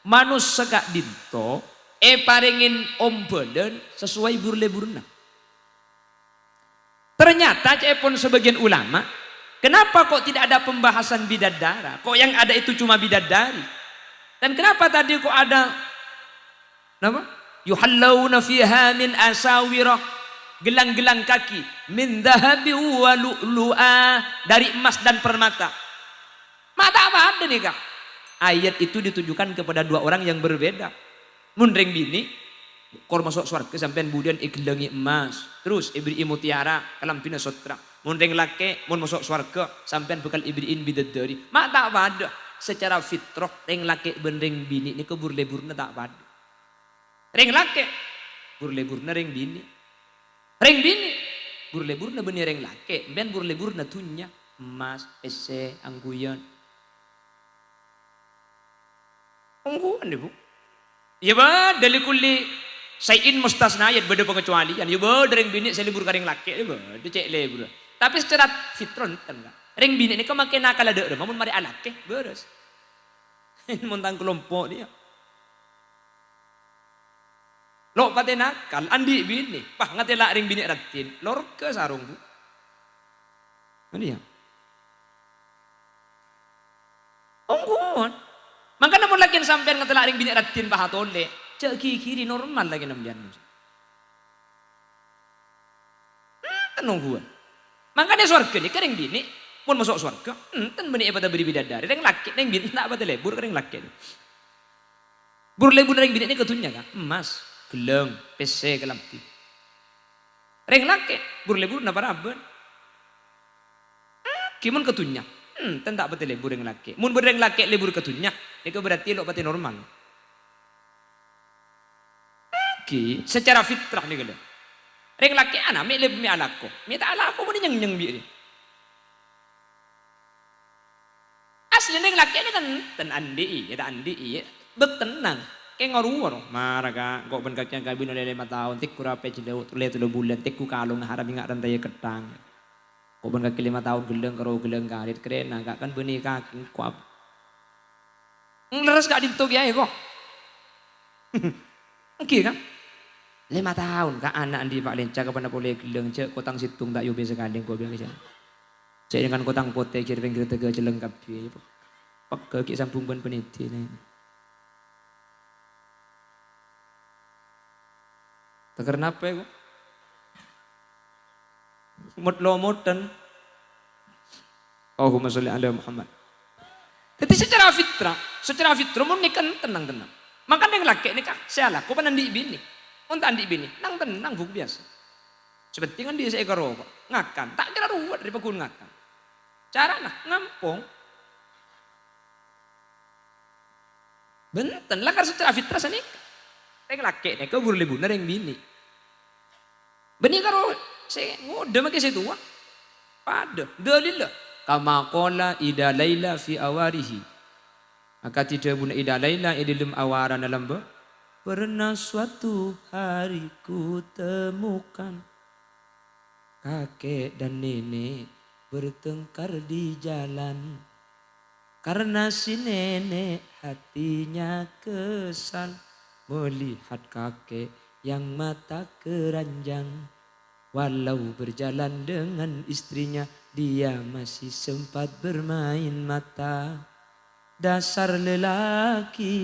Manossa ka'dinto èparèngè ombâlân sasoway bur-lebburrâ. Ternyata, ca'èpon sebagian ulama, kenapa kok tidak ada pembahasan bidadara? Kok yang ada itu cuma bidadari? Dan kenapa tadi kok ada, napa? "Yuhallawna fiha min asawira." Gelang-gelang kaki, "min dzahabi wa lu'lu'a," dari emas dan permata. Ma' ta' padâ nèka. Ayat itu ditujukan kepada dua orang yang berbeda. Mon rèng binè', kor maso' sowarghâ sampèyan budiyân èghellangè emmas, terros èberri'i mutiara, kalambhina sottra. Mon rèng lakè', mon maso' sowarghâ, sampèyan bhâkal èberri'i bidadari. Ma' ta' padâ. Secara fitrah, rèng lakè' bân rèng binè' nèka bur-lebbhurrâ ta' padâ. Rèng lakè', bur-lebbhurrâ rèng binè'. Rèng binè', bur-lebbhurrâ bânnè rèng lakè', sampèyan bur-lebbhurrâ dhunnya, emmas, pèssè, angghuyan. Ongghuwân, Bu. Iyâ bâdâ, "Likulli syai'in mustasnayat," bâdâ pangecualian. Iyâ bâdâ rèng binè' sè lebbhur ka rèng lakè', iyâ bâdâ cè' lebbhurrâ. Tapè secara fitrah enten, Ka'. Rèng binè' nèka makè nakalla dâ' remma, mon marè alakè, bârâs. Mon tang kalompo' nèya. Lo' patè nakal, andi' binè', pas ngatèla' rèng binè' raddhin, lorghâ sarong, Bu. Kan iyâ? Ongghuwân. Mangkana mon lakèna sampèyan ngatèla' rèng binè' raddhin pas atolè, jhâ' ghighiri, normal lakèna sampèyan. Enten ongghuwân. Mangkana sowarghâ nèka rèng binè', mon maso' sowarghâ, enten bânnè èpadâ bâri' bidadari. Rèng lakè', rèng binè' ta' patè lebbhur ka rèng lakè'. Bur-lebbhurrâ rèng binè' nèka dhunnya, Ka'. Emmas, ghellâng, pèssè, kalambhi. Rèng lakè', bur-lebbhurrâ paraban. Ghi mon ka dhunnya, enten ta' patè lebbhur rèng lakè'. Mon bâdâ rèng lakè' lebbhur ka dhunnya, nèka berarti lo' patè normal. Ghi, secara fitrah nèka lho. Rèng lakè' ana' mè' leb-, mè' alako. Mè' ta' alako bânnè nyèng-nyèng bi' rè. Aslina rèng lakè' nèka enten andi'i, iyâ ta' andi'i, iyâ. Bâk tennang. Kèng ngor-ngor. Mara, Ka', engko' bân kakè kabin ollè lèma taon, tègghur apè jhâlâ, ollè tello bulân, tègghur kalong, haram ènga' rantayâ ketthang. Engko' bân kakè lèma taon ghellâng karo ghellâng karèt, karèna, Ka', kan bânnè kakè engko' ap-, Lerres ka'dinto kèyaè, ko'. Èngghi, Ka'? Lèma taon, Ka', ana' andi' pa' lènca, kapan polè ghellâng, jhâ' kotang sèttong ta' èobâ sakalè, engko' biyasa. Jhâ' dengan kotang potè, jhâr pèngghir tèghâ cellèng kabbhi. Pegghâ ghi' sambung bân panèdhi, nè. Teker napa, ko'? Mot-lomotan. Allahumma sholli ala Muhammad. Jadi secara fitrah, secara fitrah mon nèka tenang-tenang. Mangkana rèng lakè' nèka sè alako pan andi' binè'. Mon ta' andi' binè', nang tenang, Bu, biyasa. Sè pentèng andi' sè èkaroko, ngakan. Ta' kèra ruwet rè paggun ngakan. Carana ngampong. Bhunten, lakar secara fitrah sanèka. Rèng lakè' nèka bur-lebbhurrâ rèng binè'. Bânnè karo sè ngodâ makè sè towa. Padâ. Dalilla. Kama qala Ida Laila fi awarihi. Akadhi dhâbuna Ida Laila è dhâlem awarana lambâ'. Pernah suatu hari ku temukan kakek dan nenek bertengkar di jalan. Karena si nenek hatinya kesal melihat kakek yang mata keranjang. Walau berjalan dengan istrinya, dia masih sempat bermain mata. Dasar lelaki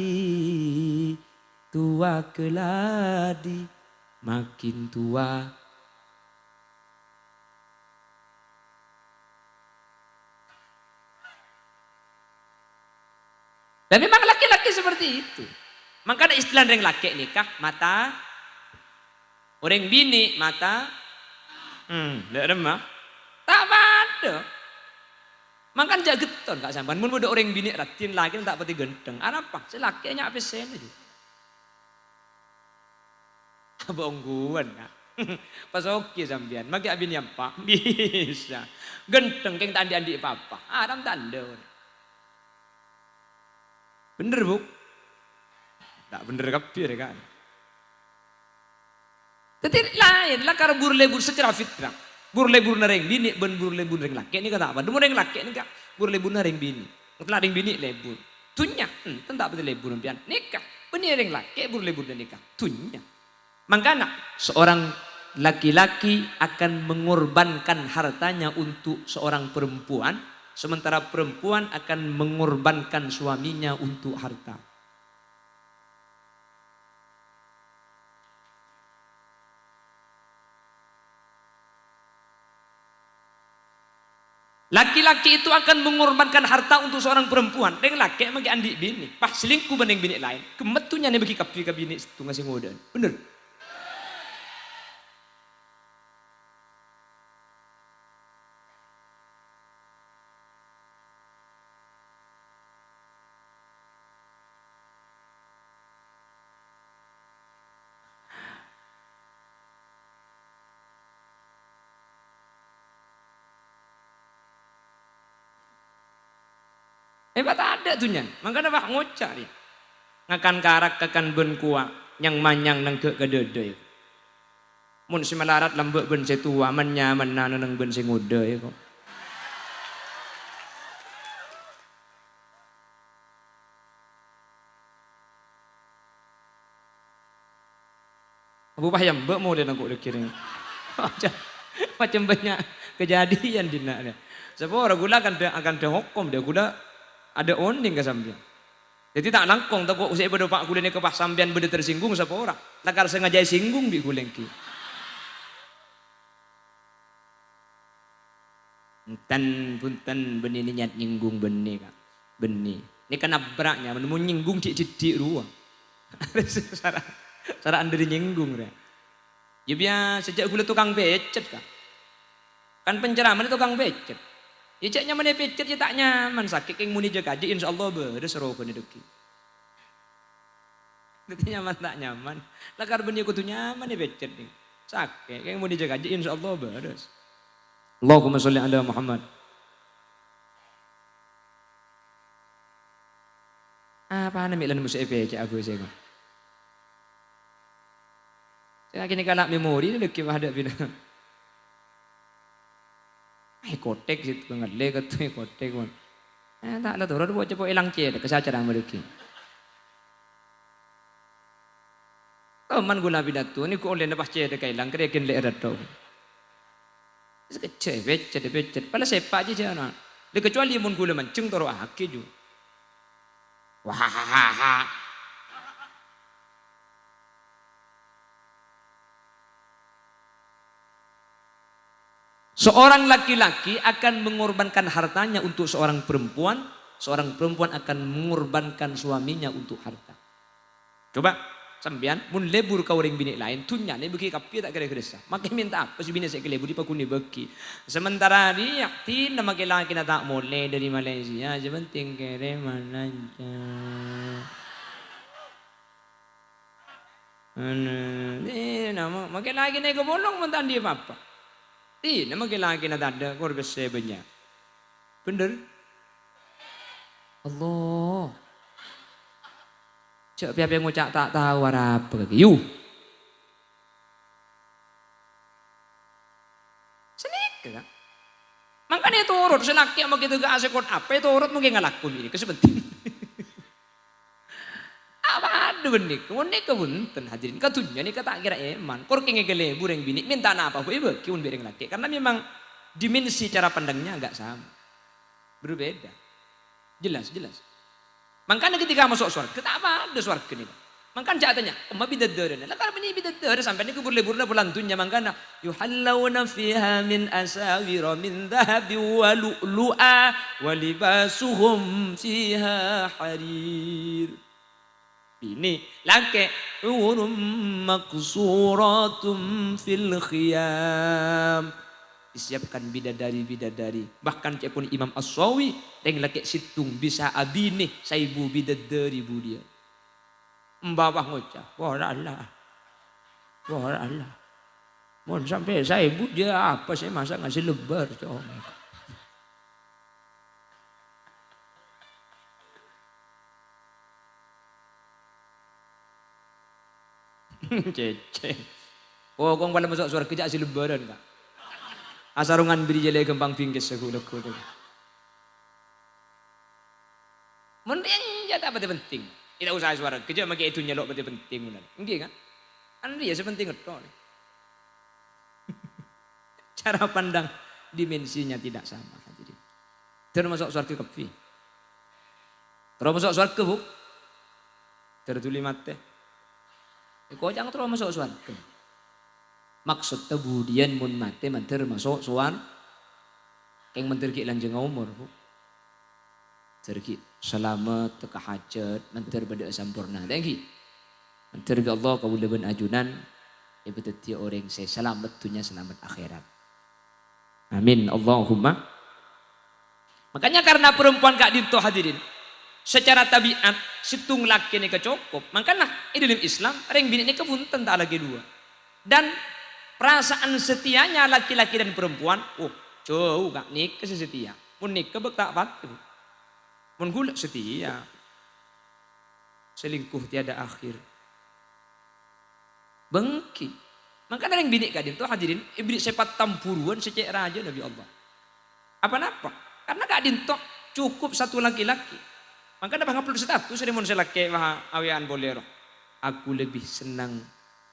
tua keladi, makin tua. Dan memang laki-laki seperti itu. Mangkana istilah rèng lakè' nèka mata, orèng binè' mata, hmm, dâ' remma. Ta' padâ. Mangkana jhâ' ghetton, Ka', sampèyan. Mon bâdâ orèng binè' raddhin, lakèna ta' patè ghântheng. Arapa? Sè lakè' nya' pèssèna, jhâ'. Abâ' ongghuwân, Ka'. Pasoghi sampèyan, makè abinèyan, Pa'. Bisa. Ghântheng kèng ta' andi'-andi' pa-apa. Haram ta' enda. Bhender, Bu? Ta' bhender kabbhi, rè, Ka'. Dhâddhi, laèn lakar bur-lebbhur secara fitrah. Bur-lebbhurrâ rèng binè' bân bur-lebbhurrâ rèng lakè' nèka ta' padâ. Mon rèng lakè' nèka bur-lebbhurrâ rèng binè'. Ngatèla' rèng binè' lebbhur. Dhunnya, hmm, ta' patè lebbhur sampèyan. Nèka, bânnè rèng lakè' bur-lebbhurrâ nèka. Dhunnya. Mangkana, seorang laki-laki akan mengorbankan hartanya untuk seorang perempuan, sementara perempuan akan mengorbankan suaminya untuk harta. Laki-laki itu akan mengorbankan harta untuk seorang perempuan. Rèng lakè' mangkè andi' binè, pas selingkuh bân rèng binè laèn. Ghemmet dhunnyana èbâghi kabbhi ka binè sèttonga sè ngodâ'ân. Bhender? Hebat tadâ' dhunnyana, mangkana pas ngoca' rèya. Ngakan karak kakan bân kowa, nyang-manyang neng ghâ' kadhâdhâ, ya. Mon sè malarat lambâ' bân sè towa, men-nyamana neng bân sè ngodâ, ya, kok. Abu Pahyam, bâ' molè nangko' dâgghi' rèng. Macam, macam banyak kejadian dinna'. Sapora ghulâ akanta, akanta hokom, dâ' ghulâ adâ' onèng ka sampèyan. Dhâddhi ta' langkong, tako' sè bâdâ pa' ghulâ nèka pas sampèyan bâdâ tersinggung, sapora. Lakar sengaja èsinggung bi' ghulâ èngghi. Enten, bhunten, bânnè niat nyinggung bânnè, Ka'. Bânnè. Nèka nabrak, nya, mon nyinggung dhi'-dhiddhi' rowa. Sara', sara' andâri nyinggung, rè. Ya, biyasa, jhâ' ghulâ tokang pècet, Ka'. Kan penceramah tokang pècet. Ya, jhâ' nyamana pècet, ya ta' nyaman, sakè' kèng mon èjhâ kajhi, insyaallah bârâs roghâna dâgghi'. Dhâddhi nyaman ta' nyaman. Lakar bânnè kodhu nyaman èpècet, nèng. Sakè', kèng mon èjhâ kajhi, insyaallah bârâs. Allahumma sholli ala Muhammad. Apana mè' lan mosè èpècet aku sè ko. Sè lagi nèka la' memori nèng dâgghi' padâ bina. Eh, kotek sè ngallè kèto, eh, kotek, mon. Eh, ta' la toro' bu' cepo' èlang cèdhek, ka sacara mèrèkè. Toman ghulâ pidato, nèko ollèna pas cèdhek èlang, kèrèkèn lè' rèdhâ. Sakejjhâ' èpècet, èpècet. Pala sèpa' jiyâ jâna. Lè kecuali mon ghulâ manjheng toro'aghi, ju. Wah. Seorang laki-laki akan mengorbankan hartanya untuk seorang perempuan, seorang perempuan akan mengorbankan suaminya untuk harta. Coba, sampèyan, mon lebur ka orèng binè' laèn, dhunnyana èbâghi kabbhi ta' kèra-kèrassa. Makè mènta apa sè binè' sè èkaleburi paghun èbâghi. Sementara rèya, dinah makè lakèna ta' molè dâri Malaysia, sè penting kèrèman lancar. Ana, eh, nama, makè lakèna èkapolong mon ta' andi' apa-apa. Dinah makè lakèna tadâ', kor pèssè bânnya'. Bhender? Allah. Jhâ' pè-apè ngoca' ta' tao arapa kakè. Yu. Sanèka, Ka'. Mangkana ètorot, sè lakè' makè tèghâ'â sè kot apa, ètorot mangkè ngalako mè' nèka sè penting. Apa adhu bân nèka? Mon nèka bhunten, hadirin. Ka dhunnya nèka ta' kèra èman. Kor kèngèng kalebur rèng binè', mènta napa bu èbâghi mon bi' rèng lakè'. Karena memang dimensi cara pandangnya agak sama. Berbeda. Jelas, jelas. Mangkana ketika maso' sowarghâ, ta' padâ sowarghâ nèka. Mangkana jhâ' atanya, "Emma bidaddarâna?" Lah, kala bânnè bidaddarâ, sampèyan nèko lebur-leburrâ polana dhunnya, mangkana, "Yuhallawna fiha min asawira min dhahabin wa lu'lu'a, wa libasuhum fiha harir." Binè, lakè', "Hurum maqsuratum fil khiyam." Disiapkan bidadari-bidadari. Bahkan ca'èpon Imam As-Sawi, rèng lakè' sèttong bisa abinè saèbu bidadari budiyân. Mbah ngoca', "Wah, Allah. Wah, Allah. Mon sampè' saèbu, jhâ' apa sè masa' ngasè lebbâr, Cong?" Cècè. Pokok pala maso' sowarghâ jhâ' sè lebbârân, Ka'. Asarongan bâri' jâlâ ghâmpang bingkes sagu-lagu. Mon rèya ta' patè penting. Èta' usaha sowarghâ jhâ' makè è dhunnya lo' patè penting, mon. Èngghi, Ka'? Kan rèya sè penting ètto'. Cara pandang dimensinya tidak sama, hadirin. Terro maso' sowarghâ kabbhi. Terro maso' sowarghâ, Bu. Terro dhuli matè. Èkoca'na terro maso' sowarghâ. Maksodda budiyân mon matè mandhâr maso' sowar-, Kèng mandhâr ghi' lanjhângnga omor, Bu. Mandhâr ghi' salamet, tekka hajhât, mandhâr bâdâ'â samporna. Ta' ènggi? Mandhâr bi' Allah kaulâ bân ajunan èpadhâddhiyâ orèng sè salamet dhunnya, salamet akhèrat. Amin. Allahumma. Makanya karena perempuan ka'dinto, hadirin, secara tabiat, sèttong lakè nèka cokop. Mangkana, è dâlem Islam, rèng binè' nèka bhunten ta' alakè duwâ'. Dan perasaan setianya laki-laki dan perempuan, oh, jhâu, Ka', nèka sè setia. Mon nèka bâk ta' patè. Mon ghulâ setia. Selingkuh tiada akhir. Bengki. Mangkana rèng binè' ka'dinto, hadirin, èberri' sèpat tambhuruwân sè cè' rajâna bi' Allah. Apa napa? Karena ka'dinto cukup satu laki-laki. Mangkana pas ngupload status, rèng mon sè lakè, wah, awèyan polè, ro. "Aku lebih senang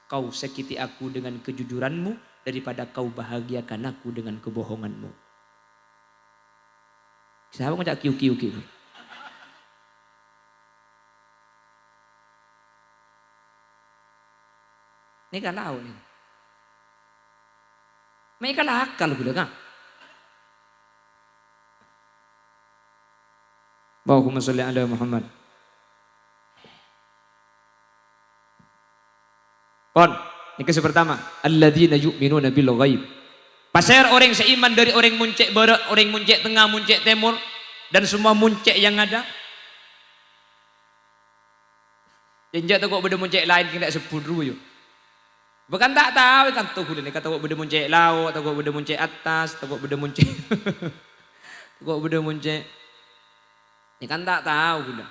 kau sakiti aku dengan kejujuranmu daripada kau bahagiakan aku dengan kebohonganmu." Sapa ngoca' kiu-kiu ki? Nèka lao nèka. Mè' kalakal ghulâ, Ka'. Allahumma sholli ala Muhammad. Pon, nèka sè pertama, alladzina yu'minuna bil ghaib. Pasèra orèng sè iman dâri orèng mon cè' bârâ', orèng mon cè' tengnga, mon cè' tèmor, dan semua mon cè' yang ada? Enjâ' tako' bâdâ mon cè' laèn kèng ta' èsebbhut rowa, yu. Bhâkal ta' tao è kanto ghulâ nèka, tako' bâdâ mon cè' lao', tako' bâdâ mon cè' attas, tako' bâdâ mon cè', tako' bâdâ mon cè'. Nèka ta' tao ghulâ.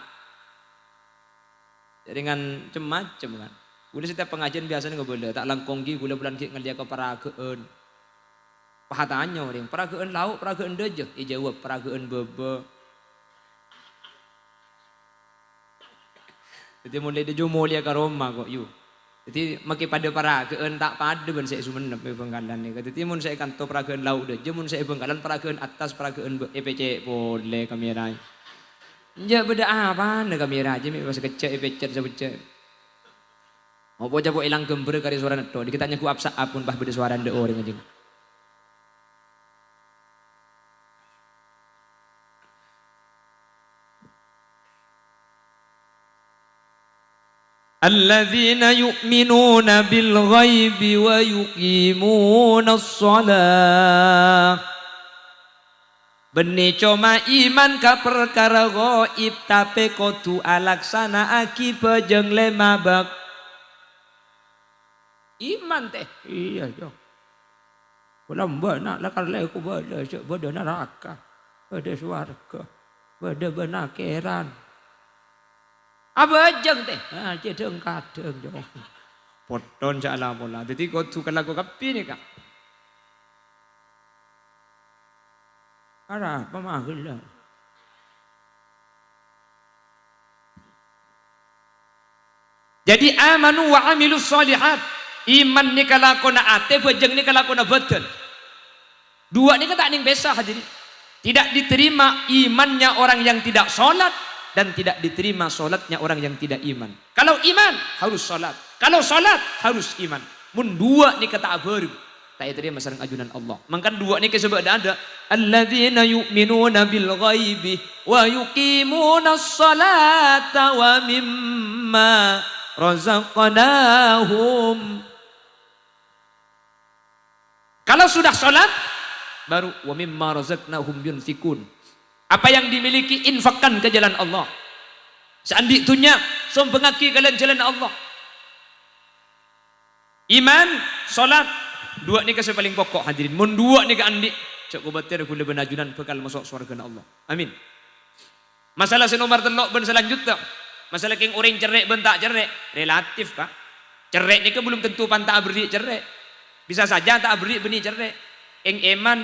Jhâ' rèng cem-macem, kan. Ghulâ setiap pengajian biasanya ngabâlâ, ta' langkong ghi' ghulâ bulân ghi' ngallèya ka paragâ'ân. Pas atanya orèng, "Paragâ'ân lao', paragâ'ân dâjâ?" Èjâwâb, "Paragâ'ân bâbâ." Dhâddhi, mon la è dâjâ molèya ka roma, ko', yu. Dhâddhi, make padâ paragâ'ân, ta' padâ bân sè è Songennep, è Bhângkalan nèka. Dhâddhi, mon sè è kanto paragâ'ân lao' dâjâ, mon sè è Bhângkalan paragâ'ân attas, paragâ'ân bâ-, èpècè' polè kamèra. Enjâ' bâdâ apana kamèra jiyâ, mè' pas kèjjhâ' èpècèt sabhâjjhâ. Apa ca'èpon èlang ghâmbhârrâ karè sowara nèddhâ, dhika ta' nyangghu ap-sa'ap mon pas bâdâ sowarana dâ' orèng, anjing. Alladzina yu'minuna bil ghaibi wa yuqimunas shalah. Bânnè coma iman ka parkara ghaib, tapè kodhu alaksana'aghi bhâjâng lèma bâk. Iman, tè. Iyâ, iyâ. Polana bâ'na lakar lèko bâdâ, jhâ' bâdâ naraka, bâdâ sowarghâ, bâdâ bân akhèrat. Abhâjâng, tè. Ah, cè' dhâng-kadhâng, jhâ'. Potton jhâ' la pola. Dhâddhi kodhu kalako kabbhi nèka. Arapa maghellâ? Jadi, amanu wa amilus shalihat. Iman nèka lakona atè, bhâjâng nèka lakona bâdân. Duwâ' nèka ta' nèng pèsa, hadirin. Tidak diterima imannya orang yang tidak sholat dan tidak diterima sholatnya orang yang tidak iman. Kalau iman, harus sholat. Kalau sholat, harus iman. Mon duwâ' nèka ta' abhâreng, ta' ètarèma sareng ajunan Allah. Mangkana duwâ' nèka sè bâdâ-adâ, "Alladzina yu'minuna bil ghaibi wa yuqimunas shalata wa mimma razaqnahum." Kalau sudah sholat, baru, "Wa mimma razaqnahum yunfiqun." Apa yang dimiliki, infakkan ke jalan Allah. Sè andi' dhunnya, sombhângaghi ka jhâlân Allah. Iman, sholat, duwâ' nèka sè palèng pokok, hadirin. Mon duwâ' nèka andi', jhâ' kobâtèr ghulâ bân ajunan bhâkal maso' sowarghâna Allah. Amin. Masalah sè nomer tello' bân salanjutta, masalah kèng orèng cerrè' bân ta' cerrè', relatif, Ka'. Cerrè' nèka belum tentu panta aberri' cerrè'. Bisa saja ta' aberri' bânnè cerrè'. Kèng iman,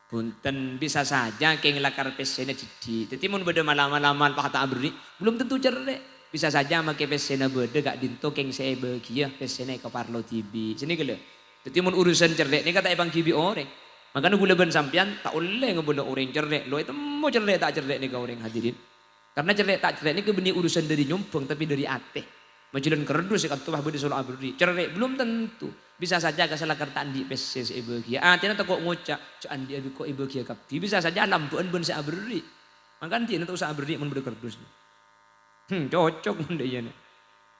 bhunten, bisa saja kèng lakar pèssèna dhiddhi'. Dhâddhi, mon bâdâ mala-, malaman pas ta' aberri', belum tentu cerrè'. Bisa saja make pèssèna bâdâ ka'dinto kèng sè èbâgiyâ, pèssèna èkaparlo dhibi'. Sè nèka lho. Dhâddhi, mon urusan cerrè' nèka ta' èpangghi bi' orèng. Mangkana ghulâ bân sampèyan ta' ollè ngabâlâ orèng cerrè', lo ètemmo cerrè' ta' cerrè' nèka orèng, hadirin. Karena cerrè' ta' cerrè' nèka bânnè urusan dâri nyombhâng, tapè dâri atè. Majhâlân kardus sè kanto pas bâdâ soro aberri'. Cerrè', belum tentu. Bisa saja ka sè lakar ta' andi' pèssè sè èbâghiyâ. Atèna tako' ngoca', "Jhâ' andi'â bi' ko' èbâghiyâ kabbhi." Bisa saja lambâ'ân bân sè aberri'. Mangkana dinah ta' osa aberri' mon bâdâ kardus. Hmm, cocok mon dâ' iyâ, nè.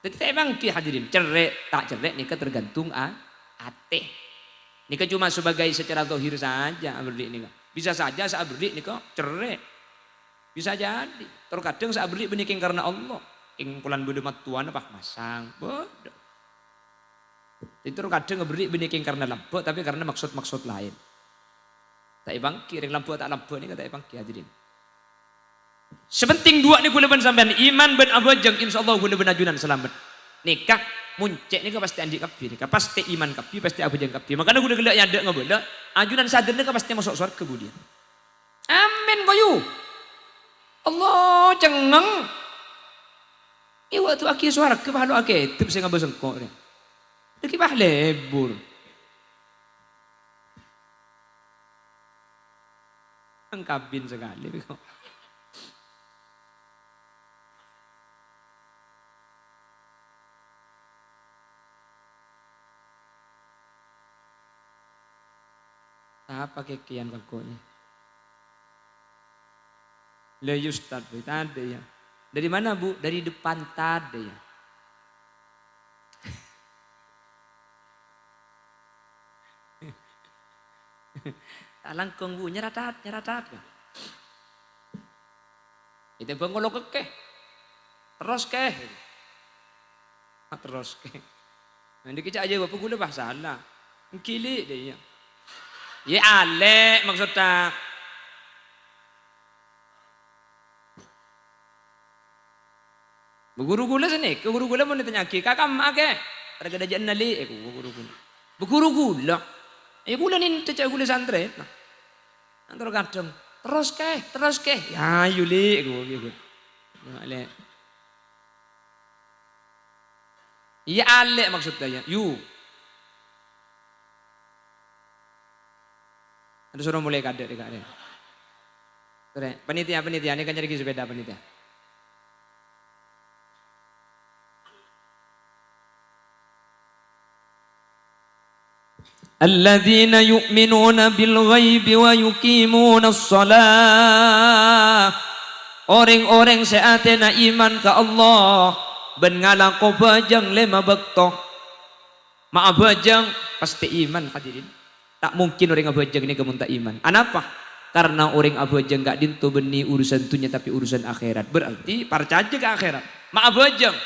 Dhâddhi ta' èpangghi, hadirin. Cerrè', ta' cerrè' nèka tergantung a-, atè. Nèka cuma sebagai secara zahir saja aberri' nèka. Bisa saja sè aberri' nèka cerrè'. Bisa jadi. Terkadang sè aberri' bânnè kèng karna Allah. Kèng polana bâdâ mattowana pas masang. Bâdâ. Dhâddhi terkadang aberri' bânnè kèng karna lambâ', tapè karna maksud-maksud laèn. Ta' èpangghi, rèng lambâ' ta' lambâ' nèka ta' èpangghi, hadirin. Sè penting duwâ' nèko ghulâ bân sampèyan, iman bân abhâjâng, insyaallah ghulâ bân ajunan salamet. Nèka, mon cè' nèka pastè andi' kabbhi nèka, pastè iman kabbhi, pastè abhâjâng kabbhi. Mangkana ghulâ ghellâ' nyandhâ ngabâlâ, ajunan sadâr nèka pastè maso' sowarghâ budiyân. Amin, koyu. Allah cengngeng. È bâkto aghi sowarghâ, pas lo' aghâdhep sè ngabâs engko', rè. Lagi pas lebur. Engkabin sekali, kok. Sapa kèkèyan kako'na? Lah, iya, Ustaz, Bu, tadâ', ya. Dari mana, Bu? Dari depan tadâ', ya. Ta' langkong, Bu, nyeratat, nyeratat. Ètèmbhâng ngolok kè. Terros kè. Ah, terros kè. Nah, nèka ca'na, "Yâ, Bapa, ghulâ pas sala." Èngghi, Lè', dâ' iyâ. Yâ, alè', maksodda. Bu ghuru ghulâ sanèka, ghuru ghulâ mon ètanya'aghi, "Ka kamma kè?" Arghâ dâjâ ennalè, èku ghuru ghulâ. Bu ghuru ghulâ. Yâ ghulâ nèng ca'na ghulâ santrè. Nah. Nang terkadang, "Terros kè, terros kè." "Yâ, yu, Lè'," èku, èku. Nah, Lè'. Iyâ, alè' maksodda, yâ. Yu. Adu soro molaè kadâ' rè, Kak, rè. Torè, panitia, panitia, nèka nyarèaghi sepeda panitia. "Alladzina yu'minuna bil ghaibi wa yuqimunas shalah." Orèng-orèng sè atèna iman ka Allah bân ngalako bhâjâng lèma bâkto. Ma' abhâjâng, pastè iman, hadirin. Ta' mungkin orèng abhâjâng nèka mon ta' iman. Anapa? Karna orèng abhâjâng ka'dinto bânnè urusan dhunnya, tapè urusan akhèrat. Berarti parcajâ ka akhèrat. Ma' abhâjâng,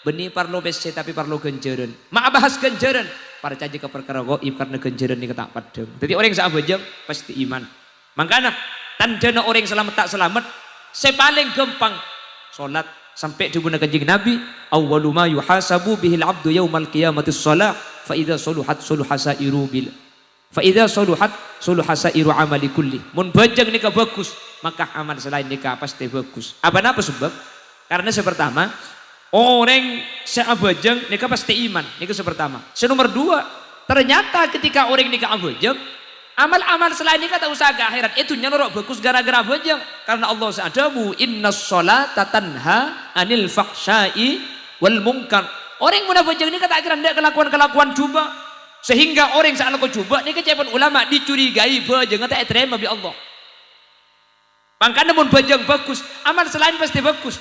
bânnè parlo pèssè, tapè parlo ghânjhârân. Ma' abahas ghânjhârân, parcajâ ka parkara ghaib, karna ghânjhârân nèka ta' paddhâng. Dhâddhi, orèng sè abhâjâng pastè iman. Mangkana, tandhâna orèng salamet ta' salamet, sè palèng ghâmpang, solat. Sampè' dhâbuna Kanjeng Nabi, "Awwalu ma yuhasabu bihil abdu yaumal qiyamati shalah, fa idza shaluhat shaluha sa'iru bil, fa idza shaluhat shaluha sa'iru amali kulli." Mon bhâjâng nèka bhâghus, maka amal sè laèn nèka pastè bhâghus. Apa napa sebab? Karna sè partama, orèng sè abhâjâng nèka pastè iman, nèka sè partama. Sè nomer duwâ', ternyata ketika orèng nèka abhâjâng, amal-amal sè laèn nèka ta' osa ka akhèrat. È dhunnya noro' bhâghus ghârâ-ghârâ abhâjâng. Karna Allah sè adhâbu, "Innas sholata tanha 'anil fahsya'i wal munkar." Orèng mon abhâjâng nèka ta' kèra endâ' kalakowan-kalakowan jhubâ'. Sehingga orèng sè alako jhubâ' nèka ca'èpon ulama dicurigai bhâjângnga ta' ètarèma bi' Allah. Mangkana mon bhâjâng bhâghus, amal sè laèn pastè bhâghus.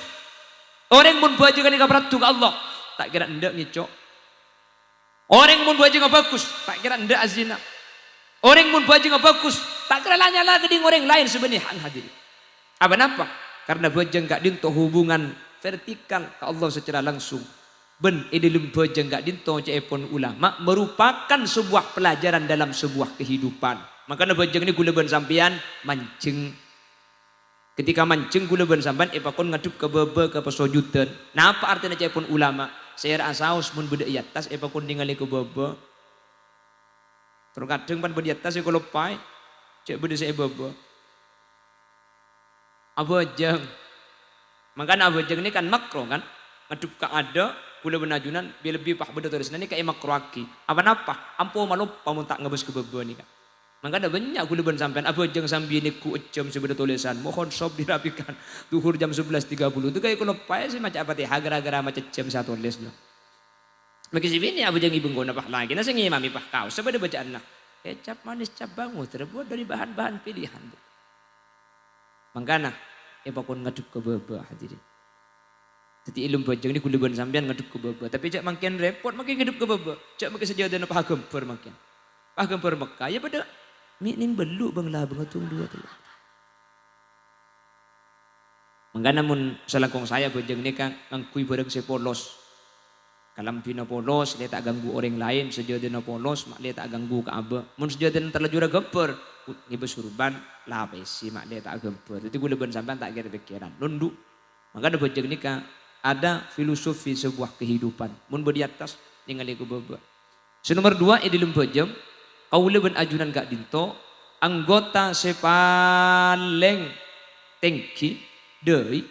Orèng mon bhâjângnga nèka paraddhu ka Allah, ta' kèra endâ' ngèco'. Orèng mon bhâjângnga bhâghus, ta' kèra endâ' azina. Orèng mon bhâjângnga bhâghus, ta' kèra la-nyala ghâdhing orèng laèn sè bânnè hak hadirin. Apa napa? Karna bhâjâng ka'dinto hubungan vertikal ka Allah secara langsung. Bân è dhâlem bhâjâng ka'dinto ca'èpon ulama merupakan sebuah pelajaran dalam sebuah kehidupan. Mangkana bhâjâng nèka ghulâ bân sampèyan manjheng. Ketika manjheng ghulâ bân sampèyan èpakon ngadhep ka bâbâ ka pasojudan. Napa artèna ca'èpon ulama? Sèra saos mon bâdâ è attas èpakon nèngalè ka bâbâ. Terkadang pan bâdâ è attas èkaloppaè, cè' bâdâ sè è bâbâ. Abhâjâng. Mangkana abhâjâng nèka kan makro, kan? Ngadhep ka adâ', ghulâ bân ajunan, bi-, lebbi pas bâdâ tolèsanna nèka èmakroaghi. Apa napa? Ampo maloppa mon ta' ngabâs ka bâbâ nèka. Mangkana bânnya' ghulâ bân sampèyan abhâjâng sambi neggu' è jam sè bâdâ tolèsan, "Mohon shop dirapikan." Dhuhur jam sebelas tiga puluh. Itu kayak kaloppaè sè maca Fatihah gara-gara maca jam sè atolès, no. Mèkkè sè binè' abhâjâng è bengkona, pas lakèna sè ngimami, pas kaossa bâdâ bâca'anna, "Kecap manis cap bangus terbuat dari bahan-bahan pilihan, Bu." Mangkana, èpakon ngadhep ka bâbâ, hadirin. Dhâddhi, è lem bhâjâng nèko ghulâ bân sampèyan ngadhep ka bâbâ. Tapè jhâ' mangkèn rèpot, mangkèn ngadhep ka bâbâ. Jhâ' mangkèn sajâdâna pas aghâmbhâr mangkèn. Pas aghâmbhâr Mekkah, ya padâ mè' nèng bâllu' bâng-labângnga tong duwâ' tello'. Mangkana mon salangkong saè bhâjâng nèka ngangghuy bhârâng sè polos. Kalambhina polos, lè ta' ganggu orèng laèn, sajâdâna polos, ma' lè ta' ganggu ka abâ'. Mon sajâdâna terlanjur aghâmbhâr, ngibâ surban, lapèsè, ma' lè ta' aghâmbhâr. Dhâddhi ghulâ bân sampèyan ta' kèr-pèkkèran. Londhu. Mangkana bhâjâng nèka ada filosofi sebuah kehidupan. Mon bâdâ è attas, nèngalè ka bâbâ. Sè nomer duwâ', è dâlem bhâjâng, kaulâ bân ajunan ka'dinto anggota sè palèng tèngghi, dâi,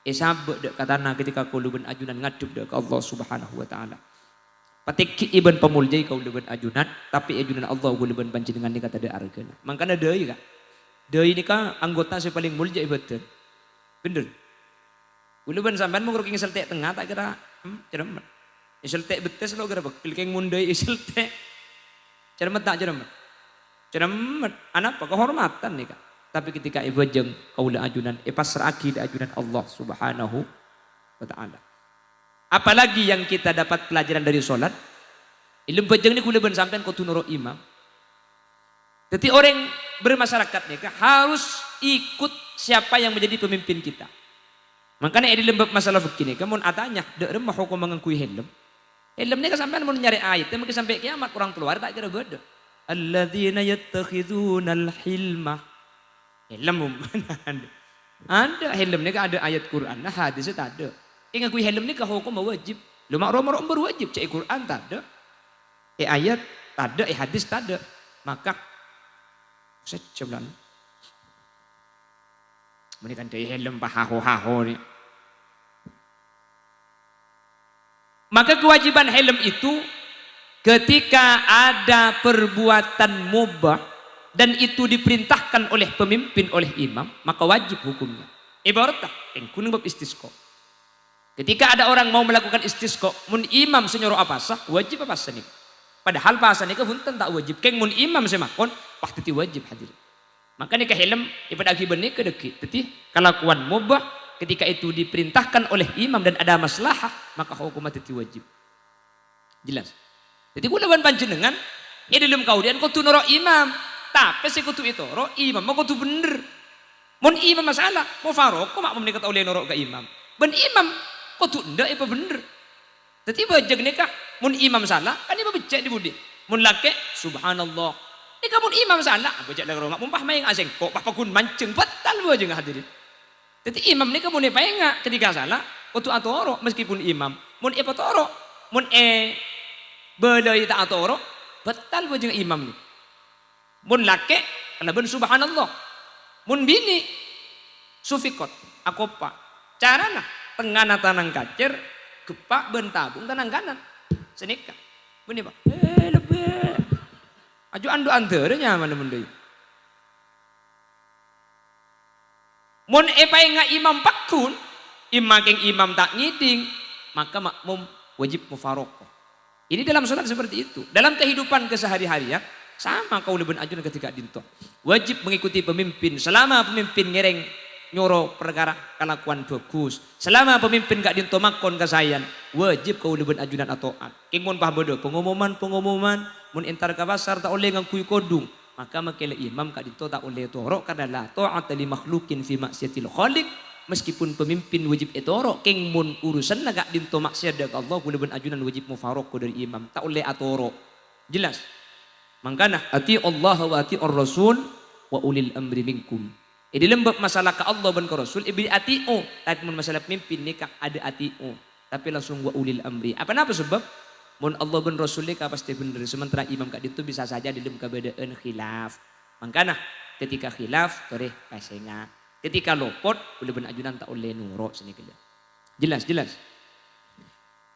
èsabâ' dâ' ka tana ketika kaulâ bân ajunan ngadhep dâ' ka Allah Subhanahu wa Ta'ala. Patèngghi'i bân pamoljâi kaulâ bân ajunan, tapè è ajunanna Allah kaulâ bân panjhennengngan nèka tadâ' arghâna. Mangkana dâi, Ka'. Dâi nèka anggota sè palèng moljâ è bâdân. Bhender. Kaulâ bân sampèyan mon rogi èseltè' tengnga ta' kèra, hmm, cerremmet. Èseltè' bettès lo' kèra pegghel, kèng mon dâi èseltè'. Cerremmet ta' cerremmet? Cerremmet. Anapa? Kehormatan nèka. Tapè ketika è bhâjâng kaulâ ajunan èpassra'aghi dâ' ajunan Allah Subhanahu wa Ta'ala. Apalagi yang kita dapat pelajaran dari sholat, è lem bhâjâng nèko kaulâ bân sampèyan kodhu noro' imam. Dhâddhi orèng bermasyarakat nèka harus ikut siapa yang menjadi pemimpin kita. Mangkana è dâlem bab masalah fikih nèka mon atanya, dâ' remma hokomma ngangghuy helm? Helm nèka sampèyan mon nyarè ayat, mungkin sampè' kiyamat orang keluar ta' kèra bâdâ. "Alladzina yattakhidunal hilma." Helm, um. Adâ' helm nèka adâ' ayat Qur'an, nah hadis tadâ'. È ngangghuy helm nèka hokomma wajib. Lo ma' ro-moro ember wajib, cè' è Qur'an tadâ'. È ayat tadâ', è hadis tadâ'. Maka, sejjam lan. Mènèkan dâi helm pahaho-haho nè. Maka kewajiban helm itu ketika ada perbuatan mubah dan itu diperintahkan oleh pemimpin, oleh imam, maka wajib hukumnya. Ibarat ta', èngghun bab istisqa. Ketika ada orang mau melakukan istisqa, mon imam sè nyoro apasa, wajib apasa nèka. Padahal pasa nèka bhunten ta' wajib. Kèng mon imam sè makon, wah dhâddhi wajib, hadirin. Mangkana nèka helm èpadâ'âghi bân nèka dhâggi'. Dhâddhi, kalakowan mubah ketika itu diperintahkan oleh imam dan ada maslahah, maka hokomma dhâddhi wajib. Jelas? Dhâddhi, kaulâ bân panjhennengngan è dâlem kaodi'ân kodhu noro' imam. Tapè sè kodhu ètoro', imamma kodhu bhender. Mon imamma sala, mufaraqah ma'mum nèka ta' ollè noro' ka imam. Bân imam kodhu endâ' èpabhender. Dhâddhi bhâjâng nèka, mon imam sala, kan imam beccè' dhi-budhi. Mon lakè', subhanallah. Nèka mon imam sala, abhâjâng la rowa, mon pas maènga' sèngko', pas paggun manjheng, batal bhâjângnga hadirin. Dhâddhi imam nèka mon èpaènga' ketika sala, kodhu atoro' meskipun imam. Mon èpatoro', mon èbâlâi ta' atoro', batal bhâjângnga imam nèka. Mon lakè', kalabân subhanallah. Mon binè', sufiqat, akopa'. Carana, tengngana tanang kacèr, geppa' bân tabung tanang kanan. Sanèka. Bânnè, Pak. Eh, lebbè. Aju ando' andhârâ nyamana mon dâi. Mon èpaènga' imam paggun, imma kèng imam ta' ngèdhing, maka ma'mum wajib mufaraqah. Ini dalam sholat seperti itu. Dalam kehidupan kesehari-harian, sama kaulâ bân ajunan kadhi ka'dinto. Wajib mengikuti pemimpin. Selama pemimpin ngèrèng nyoro parkara kalakowan bhâghus, selama pemimpin ka'dinto makon kasaèyan, wajib kaulâ bân ajunan ato'at. Kèng mon pas bâdâ pengumuman-pengumuman, mon entar ka pasar ta' ollè ngangghuy kodhung, maka mangkèla imam ka'dinto ta' ollè toro' karna la ta'ata li makhluqin fi ma'siyatil khaliq, meskipun pemimpin wajib ètoro', kèng mon urusanna ka'dinto maksiat dâ' ka Allah, kaulâ bân ajunan wajib mufaraqah dâri imam, ta' ollè atoro'. Jelas? Mangkana, "Ati'ullaha wa ati'ur rasul wa ulil amri minkum." È dâlem bab masalah ka Allah bân ka Rasul, èberri' ati'u, tapè mon masalah pemimpin nèka adâ' ati'u. Tapè langsung wa ulil amri. Apa napa sebab? Mon Allah bân Rasul nèka pastè bhender, sementara imam ka'dinto bisa saja dâlem kabâdâ'ân khilaf. Mangkana, ketika khilaf, torè paènga'. Ketika lopot, kaulâ bân ajunan ta' ollè noro' sanèka. Jelas, jelas.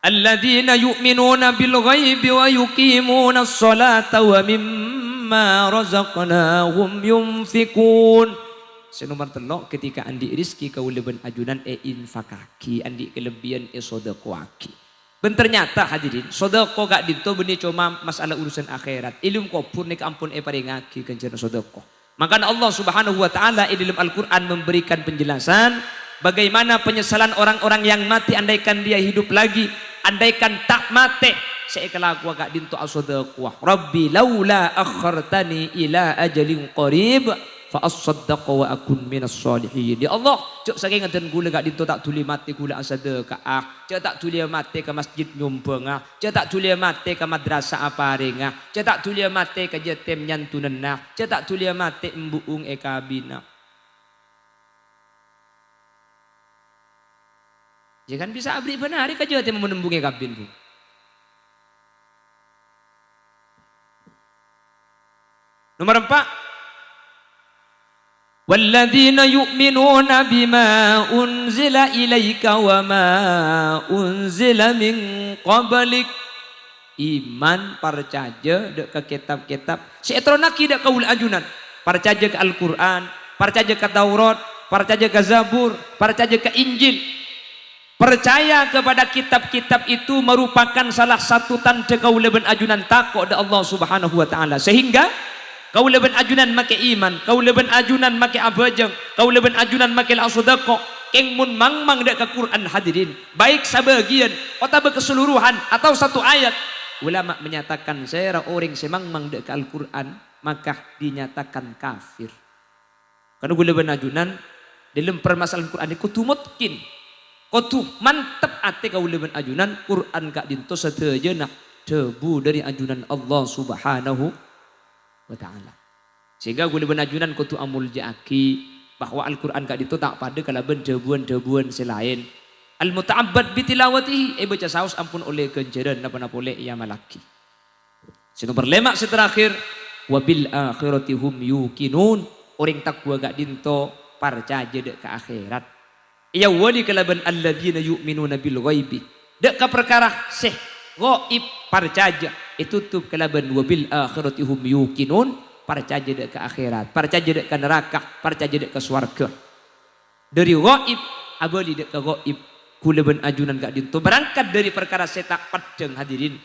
"Alladzina yu'minuna bil ghaibi wa yuqimunas sholata wa mimma razaqnahum yunfiqun." Sè nomer tello', ketika andi' rezeki kaulâ bân ajunan èinfakaghi, andi' kalebbiyân èsodakowaghi. Bân ternyata, hadirin, sodako ka'dinto bânnè coma masalah urusan akhèrat. È alam kobhur nèka ampon èparèngaghi ghânjhârân sodako. Mangkana Allah Subhanahu wa Ta'ala è dâlem Al-Qur'an memberikan penjelasan bagaimana penyesalan orang-orang yang mati andaikan dia hidup lagi, andaikan ta' matè, sè èkalakowa ka'dinto asodakowa. "Rabbi laula akhartani ila ajalin qarib, fa assaddaqa wa akun minas shalihin." Ya Allah, jhâ' sakènga dân kaulâ ka'dinto ta' dhuli matè kaulâ asadaka'a. Jhâ' ta' dhuli matè ka masjid nyombhângnga. Jhâ' ta' dhuli matè ka madrasah aparèngnga. Jhâ' ta' dhuli matè ka jatèm nyantunanna. Jhâ' ta' dhuli matè embu'eng èkabina. Ya kan bisa aberri' bân arè ka jatèm mon embu'eng èkabin, Bu. Nomor empa', "Walladzina yu'minuna bima unzila ilaika wa ma unzila min qablik." Iman, parcajâ dâ' ka kètab-kètab sè ètoronnaghi dâ' kaulâ ajunan. Parcajâ ka Al-Qur'an, parcajâ ka Taurat, parcajâ ka Zabur, parcajâ ka Injil. Percaya kepada kitab-kitab itu merupakan salah satu tanda kaulâ bân ajunan tako' dâ' Allah Subhanahu wa Ta'ala. Sehingga kaulâ bân ajunan makè iman, kaulâ bân ajunan makè abhâjâng, kaulâ bân ajunan makè la asodako, kèng mon mangmang dâ' ka Qur'an, hadirin, baik sabâgiyân otabâ keseluruhan atau satu ayat, ulama menyatakan sèra orèng sè mangmang dâ' ka Al-Qur'an, maka dinyatakan kafir. Karna kaulâ bân ajunan, dâlem parmasalahan Qur'an nèko kodhu mutqin, kodhu mantep atè kaulâ bân ajunan, Qur'an ka'dinto sadhâjâna dhâbu dâri ajunan Allah Subhanahu wa Ta'ala. Sehingga kaulâ bân ajunan kodhu amolja'aghi bahwa Al-Qur'an ka'dinto ta' padâ kalabân dhâbuwân-dhâbuwân sè laèn. Al-muta'abbad bi tilawatihi, èbâca saos ampon ollè ghânjhârân, napa-napa polè èamallaghi. Sè nomer lèma', sè terakhir, "Wa bil akhirati hum yuqinun." Orèng taghuwâ ka'dinto parcajâ dâ' ka akhèrat. Èawwali kalabân "alladzina yu'minuna bil ghaibi." Dâ' ka parkara sè ghaib parcajâ, ètotop kalabân "wa bil akhirati hum yuqinun", parcajâ dâ' ka akhèrat, parcajâ dâ' ka naraka, parcajâ dâ' ka sowarghâ. Dâri ghaib, abâli dâ' ka ghaib. Kaulâ bân ajunan ka'dinto berangkat dâri parkara sè ta' peddhâng, hadirin.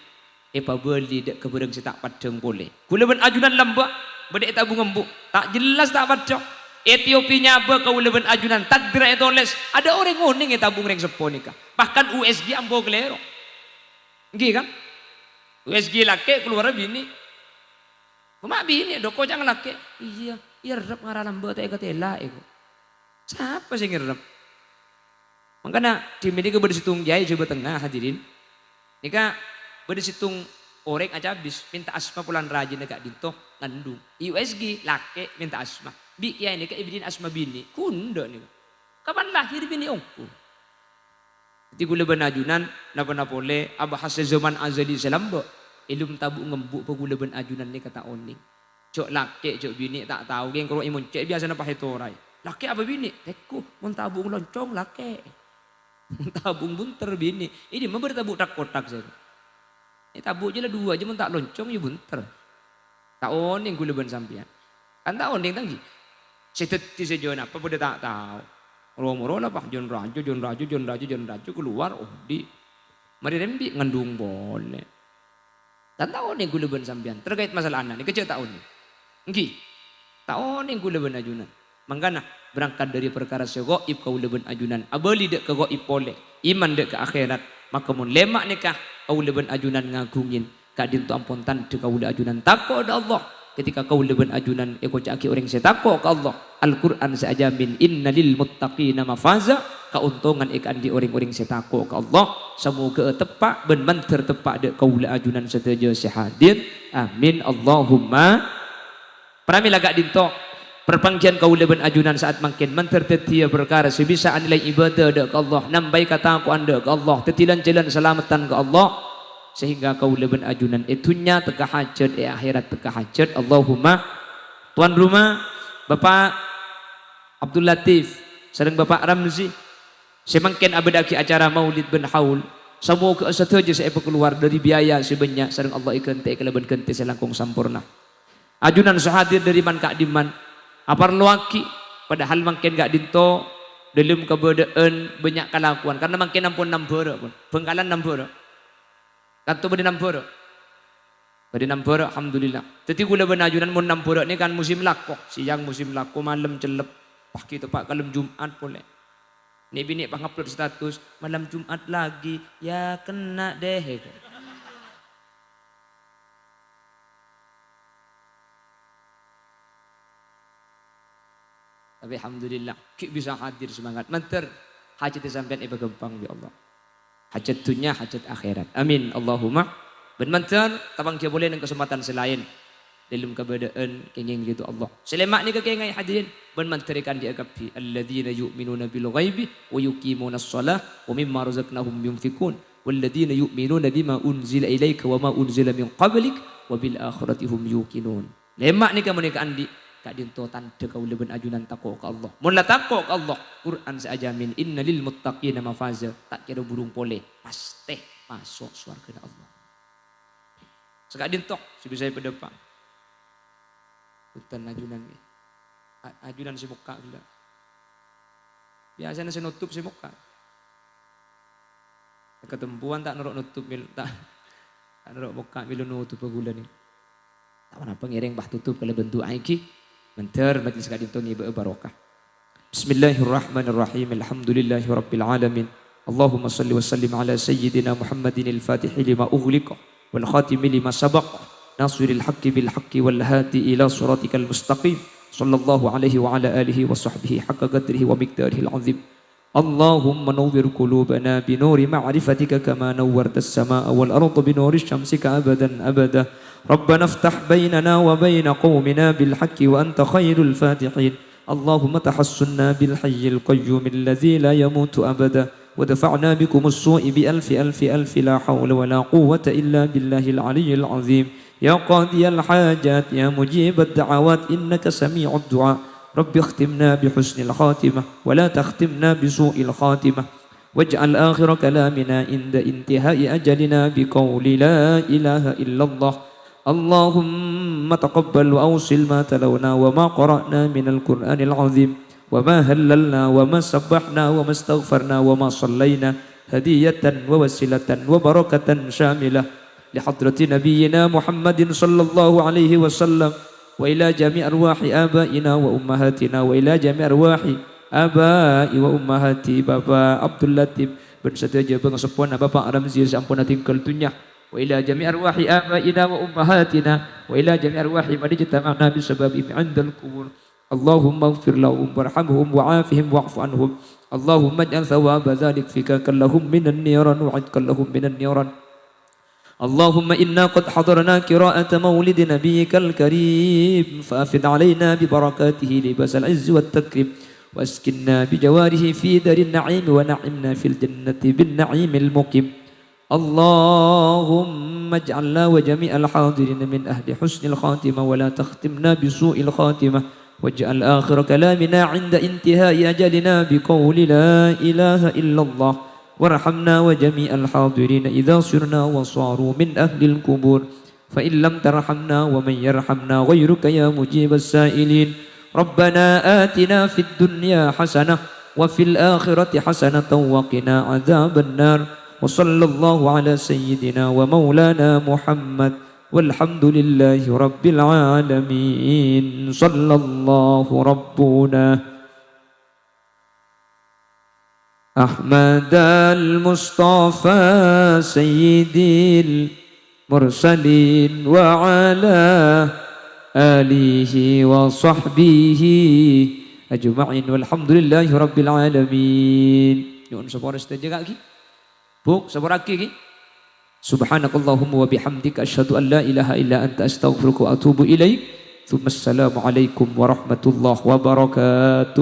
Èpabâli dâ' ka bârâng sè ta' peddhâng polè. Kaulâ bân ajunan lambâ', bâdâ è Tabung Embu', ta' jelas ta' peddhâng. Etiopi nyabâ kaulâ bân ajunan, takdirra ètolès. Adâ' orèng onèng è tabung rèng seppo nèka. Bahkan U S G ampo kalèro. Èngghi, kan? U S G lakè' kalowarra binè'. Coma binè' dâ' koca'na lakè'. Iyâ, iyâ errep ngara lambâ' ta' èkatèla, èko. Sapa sè ngerrep? Mangkana, dimèn nèka bâdâ sèttong kèyaè Jhâbâ Tengnga, hadirin. Nèka bâdâ sèttong orèng acabis, mènta asma polana rajina ka'dinto, ngandung. È U S G, lakè' mènta asma. Bi' kèyaè nèka èbèdhi'in asma binè'. Kondhâ nèka. Kapan lahir binè' ongghu? Dhâddhi kaulâ bân ajunan, napa-napa polè, abhâhas sè zaman azali sè lambâ', è dâlem Tabung Embu' bâ kaulâ bân ajunan nèka ta' onèng. Jhâ' lakè', jhâ' binè' ta' tao, kèng karo èmoncè' biyasana pas ètoraè. Lakè' apa binè'? Tèngghu, mon tabung loncong lakè'. Mon tabung bunter binè'. È dimma bâdâ tabung thak-kothak sè È, tabung jâ la duwâ' jâ, mon ta' loncong, yâ bunter. Ta' onèng kaulâ bân sampèyan. Kan ta' onèng, ta' èngghi? Sè dhâddhi sè jâ napa padâ ta' tao. Ro-moro la, pas, jân rajâ, jân rajâ, jân rajâ, jân rajâ, kalowar, odi'. Marè rembi' ngandung polè. Kan ta' onèng kaulâ bân sampèyan. Terkait masalah ana' nèka jâ' ta' onèng. Èngghi? Ta' onèng kaulâ bân ajunan. Mangkana, berangkat dâri parkara sè ghaib kaulâ bân ajunan, abâli dâ' ka ghaib polè, iman dâ' ka akhèrat. Maka mon lèma' nèka kaulâ bân ajunan ngaghungin, ka'dinto ampon tandhâ kaulâ ajunan tako' dâ' Allah. Ketika kaulâ bân ajunan èkoca'aghi orèng sè tako' ka Allah, Al-Qur'an sè ajhâmin, "Inna lil muttaqina mafaza," kaontongan èkaandi' orèng-orèng sè tako' ka Allah. Samoghâ'â teppa' bân mandhâr teppa' dâ' kaulâ ajunan sadhâjâ sè hadir. Amin. Allahumma. Pramèla ka'dinto, parpangghiyân kaulâ bân ajunan sa'at mangkèn mandhâr dhâddhiyâ parkara sè bisa anilai ibâdâ dâ' ka Allah, nambâi katako'an dâ' ka Allah, dhâddhi lan-jhâlân salameddhân ka Allah, sehingga kaulâ bân ajunan è dhunnya tekka hajhât, è akhèrat tekka hajhât. Allahumma. Tuan rumah, Bapak Abdul Latif, sareng Bapak Ramzi, sè mangkèn abâdâ'aghi acara maulid bân haul, samoghâ sadhâjâ sè èpakalowar dâri biaya sè bânnya' sareng Allah èghântè'è kalabân ghântè sè langkong samporna. Ajunan sè hadir dâri man-ka'dimman, aparlowaghi, padahal mangkèn ka'dinto dâlem kabâdâ'ân bânnya' kalakowan, karna mangkèn ampon nambhârâ, pon. Bhângkalan nambhârâ. Tanto bâdâ nambhârâ'. Bâdâ nambhârâ', alhamdulillah. Dhâddhi kaulâ bân ajunan mon nambhârâ' nèka kan musim lako. Sèyang musim lako, malem cellep. Pagi teppa' kalem Jum'at polè. Nè'-binè' pas ngupload status, "Malam Jumat lagi." Ya kena deh. Tapè alhamdulillah, ghi' bisa hadir semangat. Mandhâr, hajhâddhâ sampèyan èpaghâmpang bi' Allah. Hajhât dhunnya, hajhât akhèrat. Amin. Allahumma. Bân mandhâr, tapanggiyâ polè neng kasempadhân sè laèn. Dâlem kabâdâ'ân kèngèng ridho Allah. Sè lèma' nèka kèngèng hadirin, bân mandhâr èkaandhi'â kabbhi. "Alladzina yu'minuna bil ghaibi wa yuqimunas shalah wa mimma razaqnahum yunfiqun. Walladzina yu'minuna bima unzila ilaika wa ma unzila min qablik wa bil akhirati hum yuqinun." Lèma' nèka mon èkaandhi', ka'dinto tandhâ kaulâ bân ajunan tako' ka Allah. Mon la tako' ka Allah, Qur'an sè ajhâmin, "Inna lil muttaqina mafaza," ta' kèra burung polè, pastè maso' sowarghâna Allah. Sè ka'dinto sè bisa èpadâpa'. Bhunten ajunan, ngghi. A-, ajunan sè mokka' ghellâ'. Biyasana sè notop sè mokka'. Katembhuwân ta' noro' notop mil-, ta', ta' noro' mokka' mèlo notobhâ ghulâ nèka. Ta' ponapa ngèrèng pas totop kalabân du'a èngghi. Mandhâr majlis ka'dinto ngèbâ'â barokah. Bismillahirrahmanirrahim. Alhamdulillahirabbil alamin. Allahumma shalli wa sallim ala sayyidina Muhammadin al-fatihi lima ughliqa wal khatimi lima sabaqa nasiril haqqi bil haqqi wal hadi ila siratikal mustaqim. Sallallahu alaihi wa ala alihi wa sahbihi haqqa qadrihi wa miqdarihil azim. Allahumma nawwir qulubana bi nuri ma'rifatika kama nawwartas sama'a wal arda bi nuri syamsika abadan abada. Rabbana iftah bainana wa baina qaumina bil haqqi wa anta khairul fatihin. Allahumma tahassunna bil hayyil qayyumil ladzi la yamutu abada. Wa dafa'na bikumus su'i bi alfi, alfi, alfi la haula wa la quwwata illa billahil aliyyil azim. Ya qadiyal hajat, ya mujibad da'awat, innaka sami'ud du'a. Rabbi ikhtimna bi husnil khatimah, wa la takhtimna bi su'il khatimah. Waj'al akhira kalamina inda intihai ajalina bi qawli la ilaha illallah. Allahumma taqabbal wa awsil ma talawna wa ma qara'na minal Qur'anil azim. Wa ma hallalna wa ma sabbahna wa ma istaghfarna wa ma sallaina hadiyatan wa wasilatan wa barakatan syamilah li hadrati nabiyyina Muhammadin sallallahu alaihi wasallam wa ila jami' arwahi abaina wa ummahatina wa ila jami' arwahi abai wa ummahati Bapak Abdul Latif bân sadhâjâ bhângaseppona Bapak Ramzi sè ampon atinggal dhunnya wa ila jami' arwahi abaina wa ummahatina wa ila jami' arwahi man ijtama'na bi sababihim 'indal qubur. Allahumma ighfir lahum warhamhum wa'afihim wa'fu anhum. Allahumma ij'al thawaba dzalik fikakan lahum minan niran wa 'itqan lahum minan niran. Allahumma inna qad hadarna qira'ata maulidi nabiyyikal karim, fa afid 'alaina bi barakatihi libasal 'izzi wat takrim, wa askinna bi jawarihi fi darin na'im, wa na'imna fil jannati bin na'imil muqim. Allahumma ij'alna wa jami'al hadirin min ahli husnil khatimah wa la takhtimna bi su'il khatimah waj'al akhira kalamina 'inda intihai ajalina bi qawli la ilaha illallah warhamna wa jami'al hadirin idza sirna wa saru min ahlil qubur. Fa in lam tarhamna wa man yarhamna ghairuka ya mujibas sa'ilin. Rabbana atina fid dunya hasanah wa fil akhirati hasanatan wa qina adzaban nar. Wa sallallahu ala sayyidina wa maulana Muhammad. Walhamdulillahi rabbil alamin. Sallallahu rabbuna Ahmadal Mustafa Sayyidil Mursalin wa ala alihi wa sahbihi ajma'in. Walhamdulillahi rabbil alamin. Nyuwun sapora sadhâjâ, Kak, ghi. Bu', sapora'aghi, ghi. Subhanakallahumma wa bihamdika, asyhadu an la ilaha illa anta, astaghfiruka wa atubu ilaik. Tsumma assalamualaikum warahmatullahi wabarakatuh.